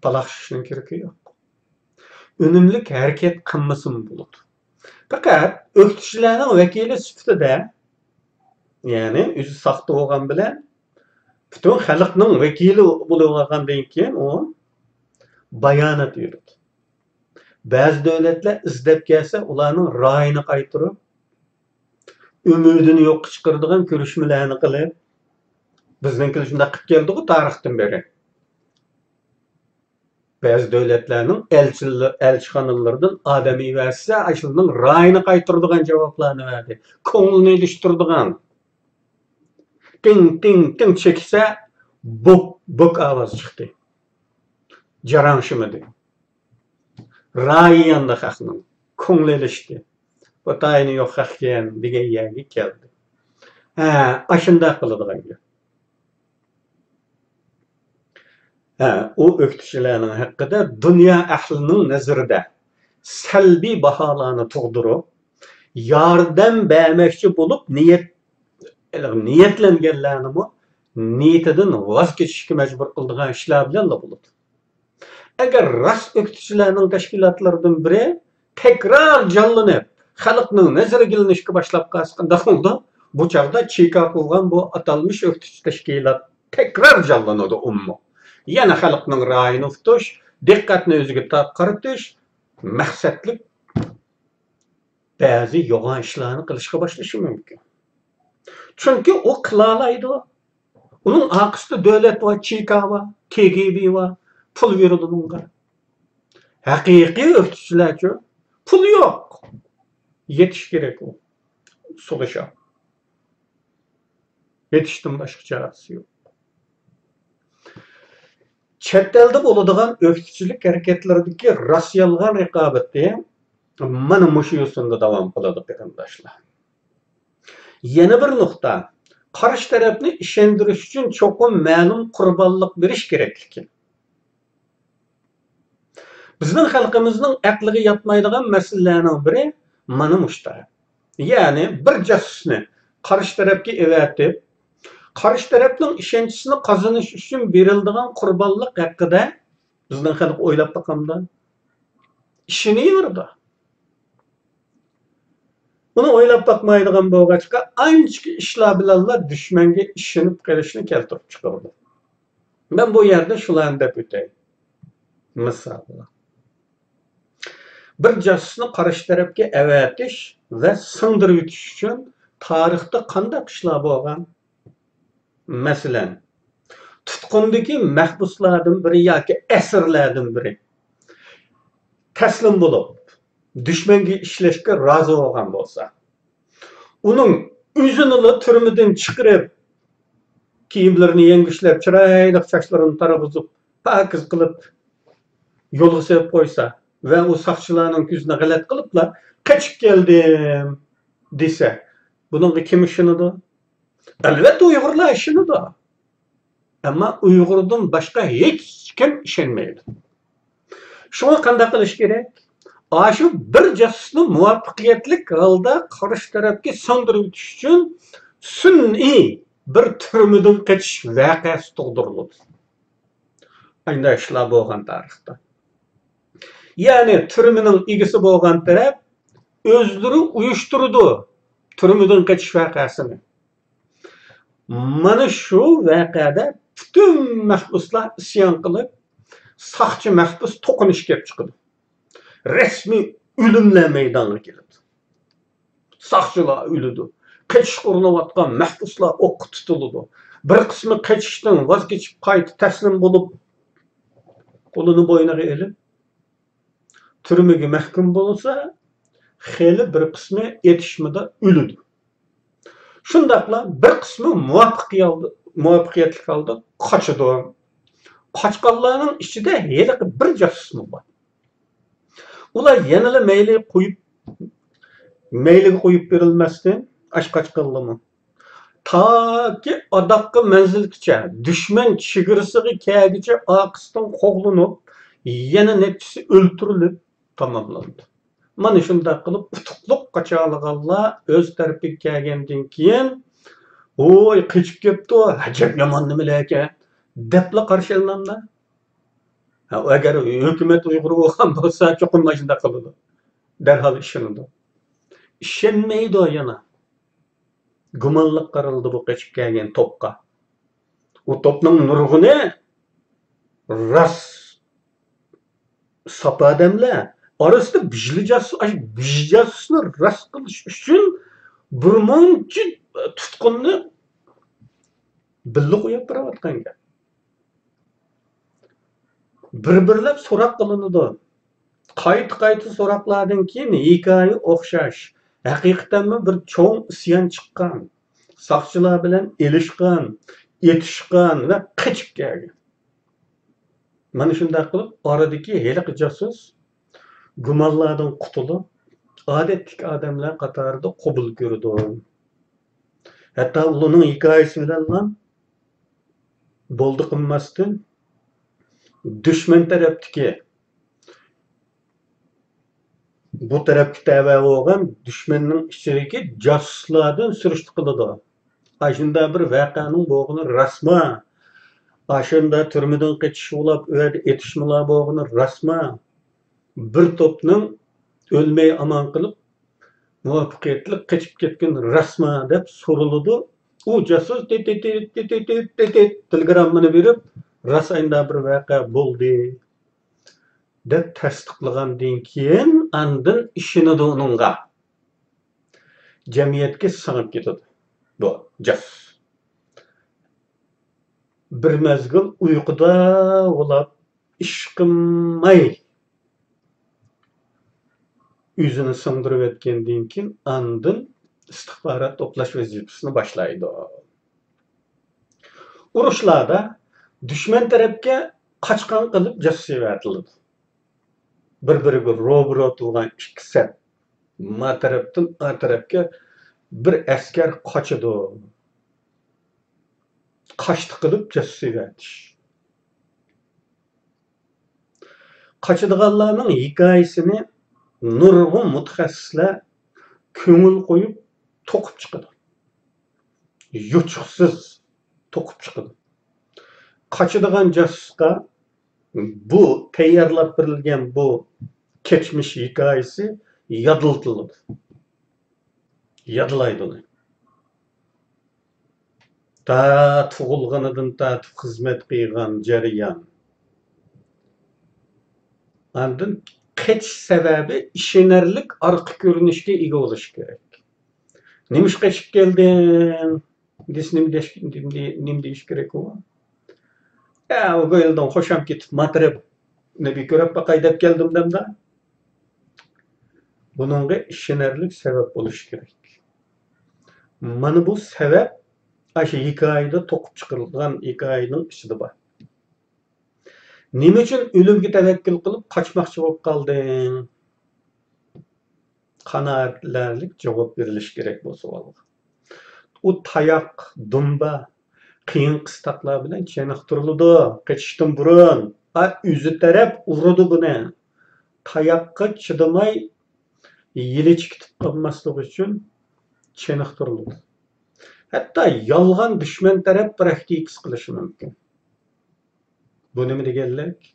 پالاقشىشنىڭ كېرىكى يوق. ئۈنۈملۈك ھەرىكەت قىلمىسىمۇ بولىدۇ. پەقەت ئۆكتىچىلەرنىڭ ۋەكىلى سۈپىتىدە، يەنى ئۆزى ساختا بولغان بىلەن پۈتۈن خەلقنىڭ ۋەكىلى بولۇۋالغاندىن كېيىن ئۇ بايانات يۈرىدۇ. بەزى دۆلەتلەر ئىزدەپ كەلسە، ئۇلارنىڭ رايىنى قايتۇرۇپ، ئۈمىدىنى يوققا چىقىرىدىغان كۆرۈشمىلەرنى قىلىپ، بىزنىڭكىلەر شۇنداق قىلىپ كەلدىغۇ تارىختىن بېرى. بەزى دۆلەتلەرنىڭ ئەلچىلە-، ئەلچىخانىلىرىدىن ئادەم يىبەرسە، ئاشۇنىڭ رايىنى قايتۇرىدىغان جاۋابلارنى بەردى. كۆڭلىنى ئېلىشتۇرىدىغان. تىڭ، تىڭ، تىڭ چېكىسە، بوك، بوك ئاۋاز چىقتى. جاراڭشىمىدى. رايى ياندى خەقنىڭ. كۆڭلى ئېلىشتى. بۇ تايىنى يوق خەقكەن دېگەن يەرگە كەلدى. ھە، ئاشۇنداق قىلىدىغان گەپ. ھە، ئۇ ئۆكتىچىلەرنىڭ ھەققىدە دۇنيا ئەھلىنىڭ نەزىرىدە سەلبىي باھالارنى تۇغدۇرۇپ، ياردەم بەرمەكچى بولۇپ نىيەت، نىيەتلەنگەنلەرنىمۇ نىيىتىدىن ۋاز كېچىشكە مەجبۇر قىلىدىغان ئىشلار بىلەنلا بولىدۇ. ئەگەر راست ئۆكتىچىلەرنىڭ تەشكىلاتلىرىدىن بىرى تەكرار جانلىنىپ، خەلقنىڭ نەزىرىگە ئىلىنىشكە باشلاپ قالسا قانداق بولىدۇ؟ بۇ چاغدا چىكا قىلغان بۇ ئاتالمىش ئۆكتىچىلىك تەشكىلات تەكرار جانلىنىدۇ ئۇمۇ. يەنە خەلقنىڭ رايىنى تۇتۇش، دىققەتنى ئۆزىگە تا-، قارىتىش، مەقسەتلىك بەزى يوغان ئىشلارنى قىلىشقا باشلىشى مۇمكىن. چۈنكى ئۇ قىلالايدۇ. ئۇنىڭ ئارقىسىدا دۆلەت بار، چىكا بار، كېگېبې بار، پۇل بېرىدۇ ئۇنىڭغا. ھەقىقىي ئۆكتىچىلەرچۇ؟ پۇل يوق. يېتىش كېرەك ئۇ. سۇغىشاپ. يېتىشتىن باشقا چارىسى يوق. چەت ئەلدە بولىدىغان ئۆكتىچىلىك ھەرىكەتلىرىدىكى راست-يالغان رىقابىتى مانا مۇشۇ يوسۇندا داۋام قىلىدۇ، قېرىنداشلار. يەنە بىر نۇقتا، قارشى تەرەپنى ئىشەندۈرۈش ئۈچۈن چوقۇم مەلۇم قۇربانلىق بېرىش كېرەكلىكى. بىزنىڭ خەلقىمىزنىڭ ئەقلىگە ياتمايدىغان مەسىلىلەرنىڭ بىرى مانا مۇشۇ تەرەپ. يەنى بىر جاسۇسنى قارشى تەرەپكە ئەۋەتىپ، قارشى تەرەپنىڭ ئىشەنچىسىنى قازىنىش ئۈچۈن بېرىلىدىغان قۇربانلىق ھەققىدە بىزنىڭ خەلق ئويلاپ باقامدا؟ ئىشىنىۋېرىدۇ. بۇنى ئويلاپ باقمايدىغان بولغاچقا، ئانچىكى ئىشلار بىلەنلا دۈشمەنگە ئىشىنىپ قېلىشنى كەلتۈرۈپ چىقىرىدۇ. مەن بۇ يەردە شۇلارنى دەپ ئۆتەي. مىسال، بىر جاسۇسنى قارشى تەرەپكە ئەۋەتىش ۋە سىڭدۈرۈۋېتىش ئۈچۈن تارىختا قانداق ئىشلار بولغان؟ مەسىلەن، تۇتقۇندىكى مەھبۇسلاردىن بىرى ياكى ئەسىرلەردىن بىرى تەسلىم بولۇپ، دۈشمەنگە ئىشلەشكە رازى بولغان بولسا، ئۇنىڭ ئۆزىنىلا تۈرمىدىن چىقىرىپ، كىيىملىرىنى يەڭگۈشلەپ، چىرايلىق چاچلىرىنى تارغۇزۇپ، پاكىز قىلىپ يولغا سېلىپ قويسا ۋە ئۇ ساقچىلارنىڭ كۆزىنى غەلەت قىلىپلا، «قېچىپ كەلدىم» دېسە، بۇنىڭغا كىم ئىشىنىدۇ؟ ئەلۋەتتە، ئۇيغۇرلار ئىشىنىدۇ. ئەمما ئۇيغۇردىن باشقا ھېچكىم ئىشەنمەيدۇ. شۇڭا قانداق قىلىش كېرەك؟ ئاشۇ بىر جاسۇسنى مۇۋەپپەقىيەتلىك ھالدا قارشى تەرەپكە سىڭدۈرۈۋېتىش ئۈچۈن سۈنئىي بىر تۈرمىدىن قېچىش ۋەقەسى تۇغدۇرۇلىدۇ. ئانداق ئىشلار بولغان تارىختا. يەنى تۈرمىنىڭ ئىگىسى بولغان تەرەپ ئۆزلىرى ئۇيۇشتۇرىدۇ تۈرمىدىن قېچىش ۋەقەسىنى. مانا شۇ ۋەقەدە پۈتۈن مەھبۇسلار ئىسيان قىلىپ، ساقچى مەھبۇس توقۇنۇش كېلىپ چىقىدۇ. رەسمىي ئۆلۈملەر مەيدانغا كېلىدۇ. ساقچىلار ئۆلىدۇ. قېچىشقا ئۇرۇنۇۋاتقان مەھبۇسلار ئوققا تۇتۇلىدۇ. بىر قىسمى قېچىشتىن ۋاز كېچىپ، قايتا تەسلىم بولۇپ، قولىنى بوينىغا ئېلىپ، تۈرمىگە مەھكۇم بولسا، خېلى بىر قىسمى ئېتىشمىدا ئۆلىدۇ. شۇنداقلا بىر قىسمى مۇۋەپپەقىيەتلىك ھالدا قاچىدۇ. قاچقانلارنىڭ ئىچىدە ھېلىقى بىر جاسۇسمۇ بار. ئۇلار يەنىلا مەيلىگە قويۇپ، مەيلىگە قويۇپ بېرىلمەستىن، ئاش قاچقانلارمۇ تاكى ئاداققى مەنزىلگىچە، دۈشمەن چېگرىسىغا كەلگۈچە ئارقىسىدىن قوغلىنىپ، يەنە نەچچىسى ئۆلتۈرۈلۈپ تاماملاندى. مانا شۇنداق قىلىپ ئۇتۇقلۇق قاچالىغانلار ئۆز تەرىپىگە كەلگەندىن كېيىن، «ۋوي، قېچىپ كەپتۇ، ئەجەب يامان نېمىلەركەن» دەپلا قارشى ئېلىنامدا. ھە، ئەگەر ھۆكۈمەت ئۇيغۇر بولغان بولسا، چوقۇم مانا شۇنداق قىلىدۇ. دەرھال ئىشىنىدۇ. ئىشەنمەيدۇ يەنە. گۇمانلىق قارىلىدۇ بۇ قېچىپ كەلگەن توپقا. ئۇ توپنىڭ نۇرغۇنى راست، ساپ ئادەملەر. ئارىسىدا بىجلى جاسۇس، ئاشۇ بىجلى جاسۇسنى راست قىلىش ئۈچۈن بىر مۇنچە تۇتقۇننى بىللە قويۇپ بېرىۋاتقان گەپ. بىر-بىرلەپ سوراق قىلىنىدۇ. قايتا-قايتا سوراقلاردىن كېيىن ھېكايە ئوخشاش. ھەقىقەتەنمۇ بىر چوڭ ئىسيان چىققان، ساقچىلار بىلەن ئېلىشقان، ئېتىشقان ۋە قېچىپ كەلگەن. مانا شۇنداق قىلىپ، ئارىدىكى ھېلىقى جاسۇس گۇمانلاردىن قۇتۇلۇپ، ئادەتتىكى ئادەملەر قاتارىدا قوبۇل كۆرىدۇ. ھەتتا ئۇلارنىڭ ھېكايىسى بىلەنلا بولدى قىلماستىن، دۈشمەن تەرەپتىكى، بۇ تەرەپكە تەۋە بولغان دۈشمەننىڭ ئىچىدىكى جاسۇسلاردىن سۈرۈشتە قىلىدۇ. ئاشۇنداق بىر ۋەقەنىڭ بولغىنى راستمۇ؟ ئاشۇنداق تۈرمىدىن قېچىش بولۇپ، ئۇ يەردە ئېتىشمىلار بولغىنى راستمۇ؟ بىر توپنىڭ ئۆلمەي ئامان قېلىپ، مۇۋەپپەقىيەتلىك قېچىپ كەتكەن راستمۇ دەپ سورىلىدۇ. ئۇ جاسۇس تىت تىت تىت تىت تېلېگراممىنى بېرىپ، راست ئاينىدا بىر ۋەقە بولدى دەپ تەستىقلىغاندىن كېيىن، ئاندىن ئىشىنىدۇ ئۇنىڭغا. جەمئىيەتكە سىڭىپ كېتىدۇ بۇ جاسۇس. بىر مەزگىل ئۇيقۇدا ئۇلاپ، ئىش قىلماي، ئۆزىنى سىڭدۈرۈۋەتكەندىن كېيىن، ئاندىن ئىستىخبارات توپلاش ۋەزىپىسىنى باشلايدۇ. ئۇرۇشلاردا دۈشمەن تەرەپكە قاچقان قىلىپ جاسۇس ئېۋەتىلىدۇ. بىر-بىرىگە روبىرو تۇرغان ئىككى سەپ، ما تەرەپتىن ئا تەرەپكە بىر ئەسكەر قاچىدۇ. قاچتى قىلىپ جاسۇس ئېۋەتىش. قاچىدىغانلارنىڭ ھېكايىسىنى نۇرغۇن مۇتەخەسسىسلەر كۆڭۈل قويۇپ توقۇپ چىقىدۇ. يوچۇقسىز توقۇپ چىقىدۇ. قاچىدىغان جاسۇسقا بۇ تەييارلاپ بېرىلگەن بۇ كەچمىش ھېكايىسى يادلىتىلىدۇ. يادلايدۇ ئۇنى. تا تۇغۇلغىنىدىن تارتىپ خىزمەت قىلغان جەريان. ئاندىن قېچىش سەۋەبى ئىشىنەرلىك ئارقا كۆرۈنۈشكە ئىگە بولۇش كېرەك. نېمىشقا قېچىپ كەلدىڭ دېسە، نېمە دېيىش، نېمە دېيىش كېرەك ئۇ؟ يا، ئۇ گويلدىن خوشام كېتىپ، ما تەرەپنى بىر كۆرۈپ باقاي دەپ كەلدىم دەمدە. بۇنىڭغا ئىشىنەرلىك سەۋەب بولۇشى كېرەك. مانا بۇ سەۋەب ئاشۇ ھېكايىدە توقۇپ چىقىرىلغان ھېكايىنىڭ ئىچىدە بار. نېمە ئۈچۈن ئۆلۈمگە تەۋەككۈل قىلىپ قاچماقچى بولۇپ قالدىڭ؟ قانائەتلەرلىك جاۋاب بېرىلىشى كېرەك بۇ سوئالغا. ئۇ تاياق، دۇمبا، قىيىن قىستاقلار بىلەن چېنىقتۇرۇلىدۇ. قېچىشتىن بۇرۇن، ئا، ئۆزى تەرەپ ئۇرىدۇ بۇنى. تاياققا چىدىماي، يېلىچ كېتىپ قالماسلىقى ئۈچۈن چېنىقتۇرۇلىدۇ. ھەتتا يالغان دۈشمەن تەرەپ پراكتىكىسى قىلىشى مۇمكىن. بۇ نېمە دېگەنلىك؟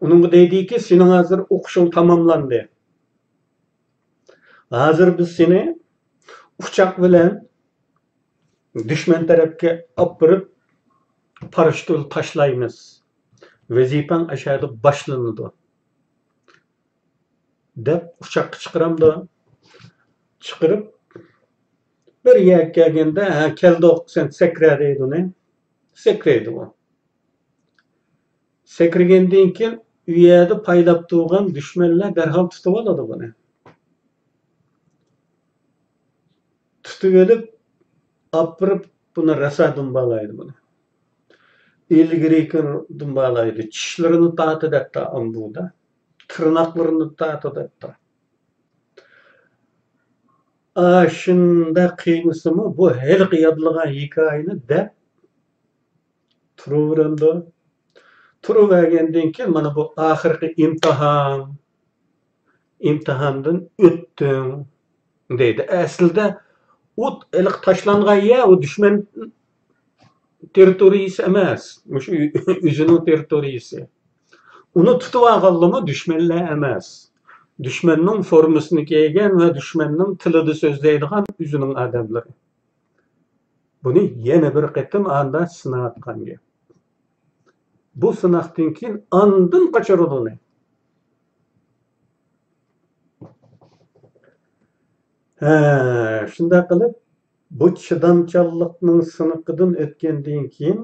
ئۇنىڭغا دەيدىكى، سېنىڭ ھازىر ئوقۇشۇڭ تاماملاندى. ھازىر بىز سېنى ئۇچاق بىلەن دۈشمەن تەرەپكە ئاپىرىپ، پاراشوت بىلەن تاشلايمىز. ۋەزىپەڭ ئەشەدە باشلىنىدۇ. دەپ ئۇچاققا چىقىرامدۇ؟ چىقىرىپ، بىر يەرگە كەلگەندە، ھە، كەلدۇق، سەن سەكرە دەيدۇ ئۇنى. سەكرەيدۇ ئۇ. سەكرىگەندىن كېيىن، ئۇ يەردە پايلاپ تۇرغان دۈشمەنلەر دەرھال تۇتۇۋالىدۇ بۇنى. تۇتۇۋېلىپ، ئاپىرىپ، بۇنى راسا دۇمبالايدۇ بۇنى. ئىلگىرىكى دۇمبالايدۇ. چىشلىرىنى تارتىدۇ ھەتتا ئامبۇدا. تىرناقلىرىنى تارتىدۇ ھەتتا. ئاشۇنداق قىلمىسىمۇ، بۇ ھېلىقى يادلىغان ھېكايىنى دەپ تۇرۇۋېرىدۇ. تۇرۇۋەرگەندىن كېيىن، مانا بۇ ئاخىرقى ئىمتىھان، ئىمتىھاندىن ئۆتتۈڭ دەيدۇ. ئەسلىدە ئۇ ھېلىقى تاشلانغان يەر، ئۇ دۈشمەن تېررىتورىيىسى ئەمەس، مۇشۇ ئۆزىنىڭ تېررىتورىيىسى. ئۇنى تۇتۇۋالغانلىرىمۇ دۈشمەنلەر ئەمەس. دۈشمەننىڭ فورمىسىنى كىيگەن ۋە دۈشمەننىڭ تىلىدا سۆزلەيدىغان ئۆزىنىڭ ئادەملىرى. بۇنى يەنە بىر قېتىم ئاندا سىناۋاتقان گەپ. بۇ سىناقتىن كېيىن ئاندىن قاچۇرىدۇ ئۇنى. ھە، شۇنداق قىلىپ، بۇ چىدامچانلىقنىڭ سىنىقىدىن ئۆتكەندىن كېيىن،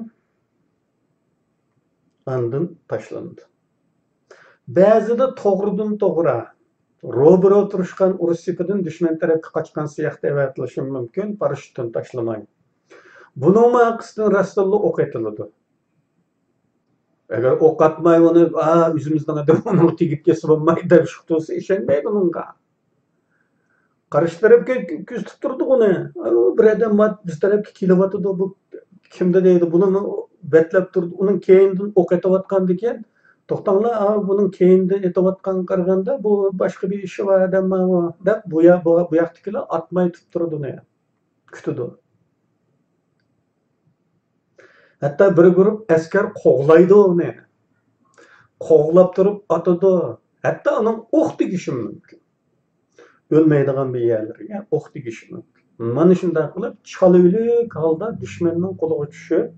ئاندىن تاشلىنىدۇ. بەزىدە توغرىدىن توغرا، روبىرو تۇرۇشقان ئۇرۇش سېپىدىن دۈشمەن تەرەپكە قاچقان سىياقتا ئەۋەتىلىشى مۇمكىن، پاراشوتتىن تاشلىماي. بۇنىڭمۇ ئارقىسىدىن راستتىنلا ئوق ئېتىلىدۇ. ئەگەر ئوق ئاتماي ئۇنى، ئا، ئۆزىمىزنىڭ ئادىمى ئۇنىڭغا تېگىپ كەتسە بولمايدۇ دەپ شۇ تۇرسا ئىشەنمەيدۇ ئۇنىڭغا. قارشى تەرەپكە كۆزىتىپ تۇرىدۇ ئۇنى. ئا، بىر ئادەم بار، بىز تەرەپكە كېلىۋاتىدۇ، بۇ كىمدۇ دەيدۇ، بۇنى بەتلەپ تۇرىدۇ. ئۇنىڭ كەينىدىن ئوق ئېتىۋاتقاندىكىن، توختاڭلار، ئا، بۇنىڭ كەينىدىن ئېتىۋاتقانغا قارىغاندا، بۇ باشقا بىر ئىشى بار ئادەم بار، دەپ بۇ يا-، بۇ، بۇ ياقتىكىلەر ئاتماي تۇرۇپ تۇرىدۇ ئۇنى. كۈتىدۇ. ھەتتا بىر گۇرۇپ ئەسكەر قوغلايدۇ ئۇنى. قوغلاپ تۇرۇپ ئاتىدۇ. ھەتتا ئۇنىڭ ئوق تېگىشى مۇمكىن. ئۆلمەيدىغان بىر يەرلىرىگە ئوق تېگىشى مۇمكىن. مانا شۇنداق قىلىپ، چالا ئۆلۈك ھالدا دۈشمەننىڭ قولىغا چۈشۈپ،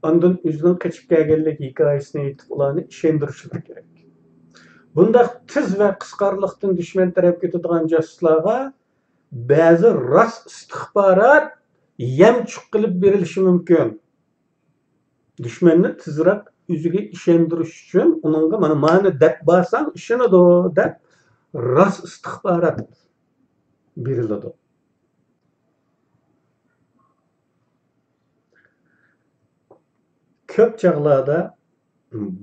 ئاندىن ئۆزىنىڭ قېچىپ كەلگەنلىك ھېكايىسىنى ئېيتىپ، ئۇلارنى ئىشەندۈرۈشلىرى كېرەك. بۇنداق تېز ۋە قىسقا ئارىلىقتىن دۈشمەن تەرەپكە ئۆتىدىغان جاسۇسلارغا بەزى راست ئىستىخبارات يەمچۈك قىلىپ بېرىلىشى مۇمكىن. دۈشمەننى تېزرەك ئۆزىگە ئىشەندۈرۈش ئۈچۈن ئۇنىڭغا «مانا مانى دەپ بارساڭ ئىشىنىدۇ» دەپ، راست ئىستىخبارات بېرىلىدۇ. كۆپ چاغلاردا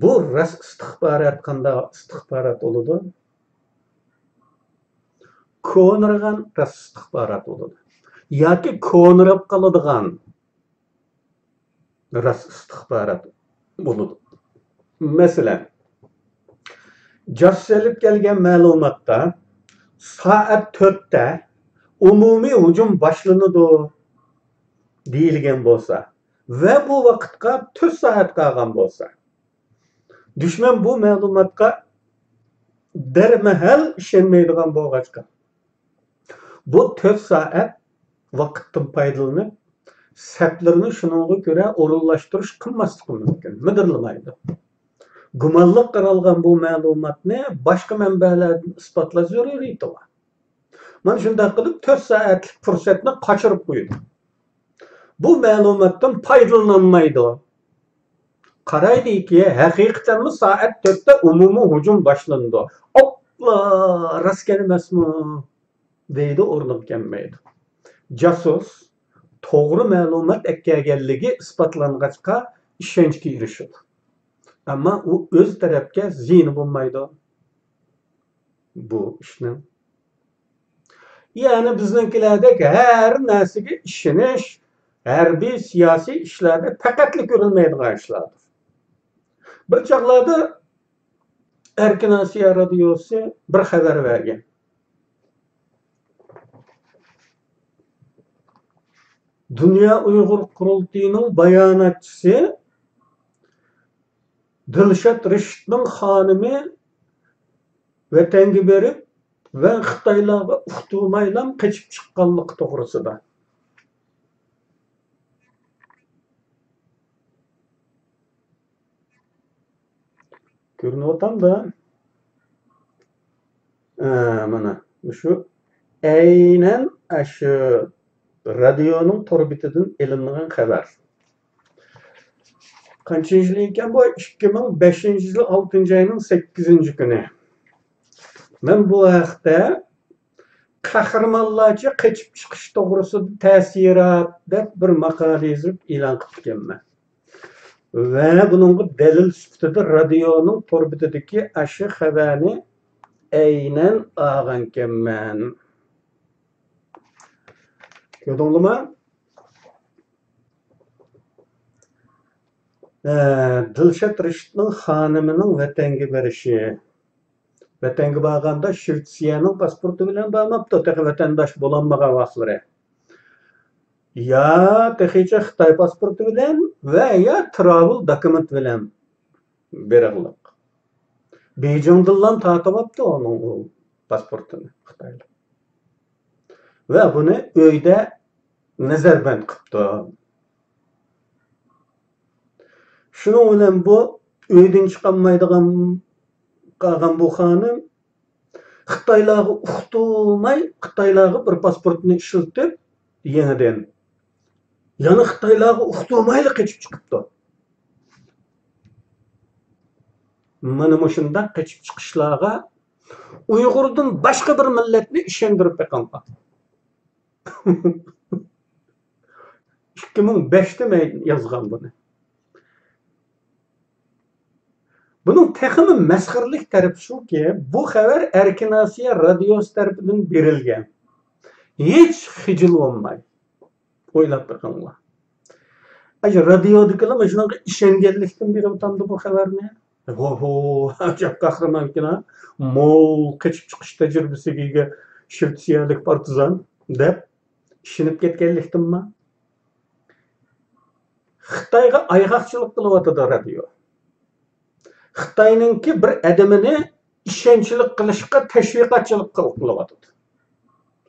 بۇ راست ئىستىخبارات قانداق ئىستىخبارات بولىدۇ؟ كونىرىغان راست ئىستىخبارات بولىدۇ. ياكى كونىراپ قالىدىغان راست ئىستىخبارات بولىدۇ. مەسىلەن، جاسۇس ئېلىپ كەلگەن مەلۇماتتا «سائەت تۆتتە ئومۇمىي ھۇجۇم باشلىنىدۇ» دېيىلگەن بولسا ۋە بۇ ۋاقىتقا تۆت سائەت قالغان بولسا، دۈشمەن بۇ مەلۇماتقا دەرمەھەل ئىشەنمەيدىغان بولغاچقا، بۇ تۆت سائەت ۋاقىتتىن پايدىلىنىپ، سەپلىرىنى شۇنىڭغا كۆرە ئورۇنلاشتۇرۇش قىلماسلىقى مۇمكىن، مىدىرلىمايدۇ. گۇمانلىق قارالغان بۇ مەلۇماتنى باشقا مەنبەلەردىن ئىسپاتلاش زۆرۈرىيىتى بار. مانا شۇنداق قىلىپ، تۆت سائەتلىك پۇرسەتنى قاچۇرۇپ قويىدۇ. بۇ مەلۇماتتىن پايدىلىنالمايدۇ. قارايدۇكى، ھەقىقەتەنمۇ سائەت تۆتتە ئومۇمىي ھۇجۇم باشلىنىدۇ. ئوپلا، راستكەن ئەمەسمۇ؟ دەيدۇ، ئورنىغا كەلمەيدۇ. جاسۇس توغرا مەلۇمات ئەكەلگەنلىكى ئىسپاتلانغاچقا ئىشەنچكە ئېرىشىدۇ. ئەمما ئۇ ئۆز تەرەپكە زىيىنى بولمايدۇ بۇ ئىشنىڭ. يەنى بىزنىڭكىلەردەك ھەر نەرسىگە ئىشىنىش ھەربىي، سىياسىي ئىشلاردا پەقەتلا كۆرۈلمەيدىغان ئىشلاردۇر. بىر چاغلاردا ئەركىن ئاسىيا رادىيوسى بىر خەۋەر بەرگەن. دۇنيا ئۇيغۇر قۇرۇلتىيىنىڭ باياناتچىسى دىلشات رىشىتنىڭ خانىمى ۋەتەنگە بېرىپ ۋە خىتايلارغا ئۇقتۇرمايلا قېچىپ چىققانلىقى توغرىسىدا. كۆرۈنۈۋاتامدا؟ ئە، مانا، مۇشۇ ئەينەن ئاشۇ رادىيونىڭ تور بېتىدىن ئېلىنغان خەۋەر. قانچىنچى يىل ئىكەن بۇ؟ ئىككى مىڭ بەشىنچى يىل ئالتىنچى ئاينىڭ سەككىزىنچى كۈنى. مەن بۇ ھەقتە «قەھرىمانلارچە قېچىپ چىقىش توغرىسىدا تەسىرات» دەپ بىر ماقالە يېزىپ ئېلان قىپتىكەنمەن. ۋە بۇنىڭغا دەلىل سۈپىتىدە رادىيونىڭ تور بېتىدىكى ئاشۇ خەۋەرنى ئەينەن ئالغانكەنمەن. كۆردۈڭلىما؟ ئە، دىلشات رىشىتنىڭ خانىمىنىڭ ۋەتەنگە بېرىشى. ۋەتەنگە بارغاندا شىۋېتسىيەنىڭ پاسپورتى بىلەن بارماپتۇ، تېخى ۋەتەنداش بولالمىغان ۋاقىتلىرى. يا تېخىچە خىتاي پاسپورتى بىلەن ۋە يا تراۋېل دوكۇمېنت بىلەن بېرىغلىق. بېيجىڭدىنلا تارتىۋاپتۇ ئۇنىڭ ئۇ پاسپورتىنى خىتايلار. ۋە بۇنى ئۆيدە نەزەربەند قىپتۇ. شۇنىڭ بىلەن بۇ ئۆيدىن چىقالمايدىغان قالغان بۇ خانىم خىتايلارغا ئۇقتۇرماي، خىتايلارغا بىر پاسپورتنى ئىشلىتىپ، يېڭىدىن يەنە خىتايلارغا ئۇقتۇرمايلا قېچىپ چىقىپتۇ. مانا مۇشۇنداق قېچىپ چىقىشلارغا ئۇيغۇردىن باشقا بىر مىللەتنى ئىشەندۈرۈپ بېقىڭلار. ئىككى مىڭ بەشتە مەن يازغان بۇنى. بۇنىڭ تېخىمۇ مەسخىرىلىك تەرىپى شۇكى، بۇ خەۋەر ئەركىن ئاسىيا رادىيوسى تەرىپىدىن بېرىلگەن. ھېچ خىجىل بولماي. ئويلاپ بېقىڭلار. ئاشۇ رادىيودىكىلار مۇشۇنىڭغا ئىشەنگەنلىكتىن بېرىۋاتامدۇ بۇ خەۋەرنى؟ ھو، ھو، ئەجەب قەھرىمانكىنا، مول قېچىپ چىقىش تەجرىبىسىگە ئىگە شىۋېتسىيەلىك پارتىزان دەپ ئىشىنىپ كەتكەنلىكتىنما؟ خىتايغا ئايغاقچىلىق قىلىۋاتىدۇ رادىيو. خىتاينىڭكى بىر ئادىمىنى ئىشەنچلىك قىلىشقا تەشۋىقاتچىلىق قىل-، قىلىۋاتىدۇ.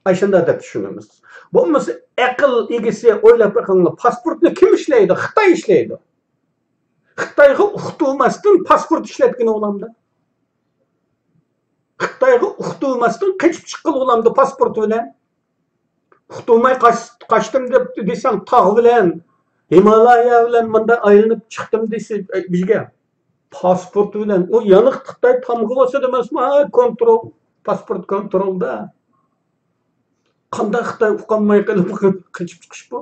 ئاشۇنداق دەپ چۈشىنىمىز. بولمىسا ئەقىل ئىگىسى ئويلاپ بېقىڭلار، پاسپورتنى كىم ئىشلەيدۇ؟ خىتاي ئىشلەيدۇ. خىتايغا ئۇقتۇرماستىن پاسپورت ئىشلەتكىنى بولامدا؟ خىتايغا ئۇقتۇرماستىن قېچىپ چىققىلى بولامدا پاسپورت بىلەن؟ ئۇقتۇرماي قاچ-، قاچتىم دەپ دېسەڭ، تاغ بىلەن، ھىمالايا بىلەن مۇنداق ئايلىنىپ چىقتىم دېسە، بىزگە پاسپورت بىلەن. ئۇ يانىق خىتاي تامغا باسىدۇ ئەمەسمۇ؟ ھە، كونترول، پاسپورت كونترولدا. قانداق خىتاي ئۇقالماي قېلىپ قېچىپ چىقىش بۇ؟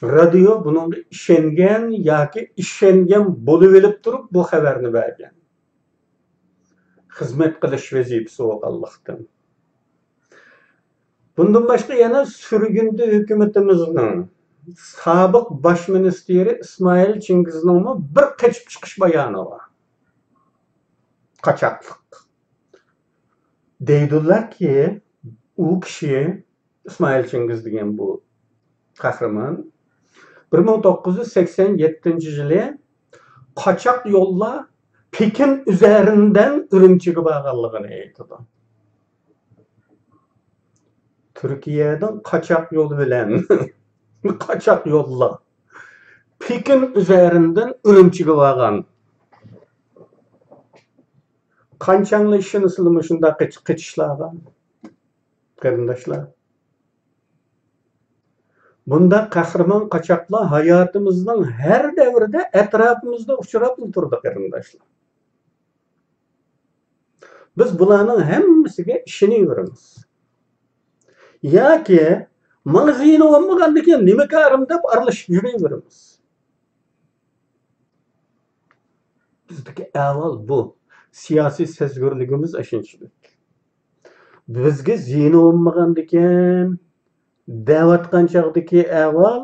رادىيو بۇنىڭغا ئىشەنگەن ياكى ئىشەنگەن بولۇۋېلىپ تۇرۇپ بۇ خەۋەرنى بەرگەن. خىزمەت قىلىش ۋەزىپىسى بولغانلىقتىن. بۇندىن باشقا يەنە سۈرگۈندە ھۆكۈمىتىمىزنىڭ سابىق باش مىنىستىرى ئىسمائىل چىڭگىزنىڭمۇ بىر قېچىپ چىقىش بايانى بار. قاچاقلىق. دەيدۇلاركى، ئۇ كىشى، ئىسمائىل چىڭگىز دېگەن بۇ قەھرىمان، بىر مىڭ توققۇز يۈز سەكسەن يەتتىنچى يىلى قاچاق يوللا پېكىن ئۈزەرىندىن ئۈرۈمچىگە بارغانلىقىنى ئېيتىدۇ. تۈركىيەدىن قاچاق يول بىلەن، قاچاق يوللا پېكىن ئۈزەرىندىن ئۈرۈمچىگە بارغان. قانچاڭلار ئىشىنىسىلەر مۇشۇنداق قېچىشلارغا، قېرىنداشلار؟ بۇنداق قەھرىمان قاچاقلار ھاياتىمىزنىڭ ھەر دەۋرىدە ئەتراپىمىزدا ئۇچراپلا تۇرىدۇ، قېرىنداشلار. بىز بۇلارنىڭ ھەممىسىگە ئىشىنىۋېرىمىز. ياكى ماڭا زىيىنى بولمىغاندىكىن نېمە كارىم دەپ ئارىلىشىپ يۈرۈۋېرىمىز. بىزدىكى ئەھۋال بۇ. سىياسىي سەزگۈرلۈكىمىز ئاشۇنچىلىك. بىزگە زىيىنى بولمىغاندىكىن دەۋاتقان چاغدىكى ئەھۋال،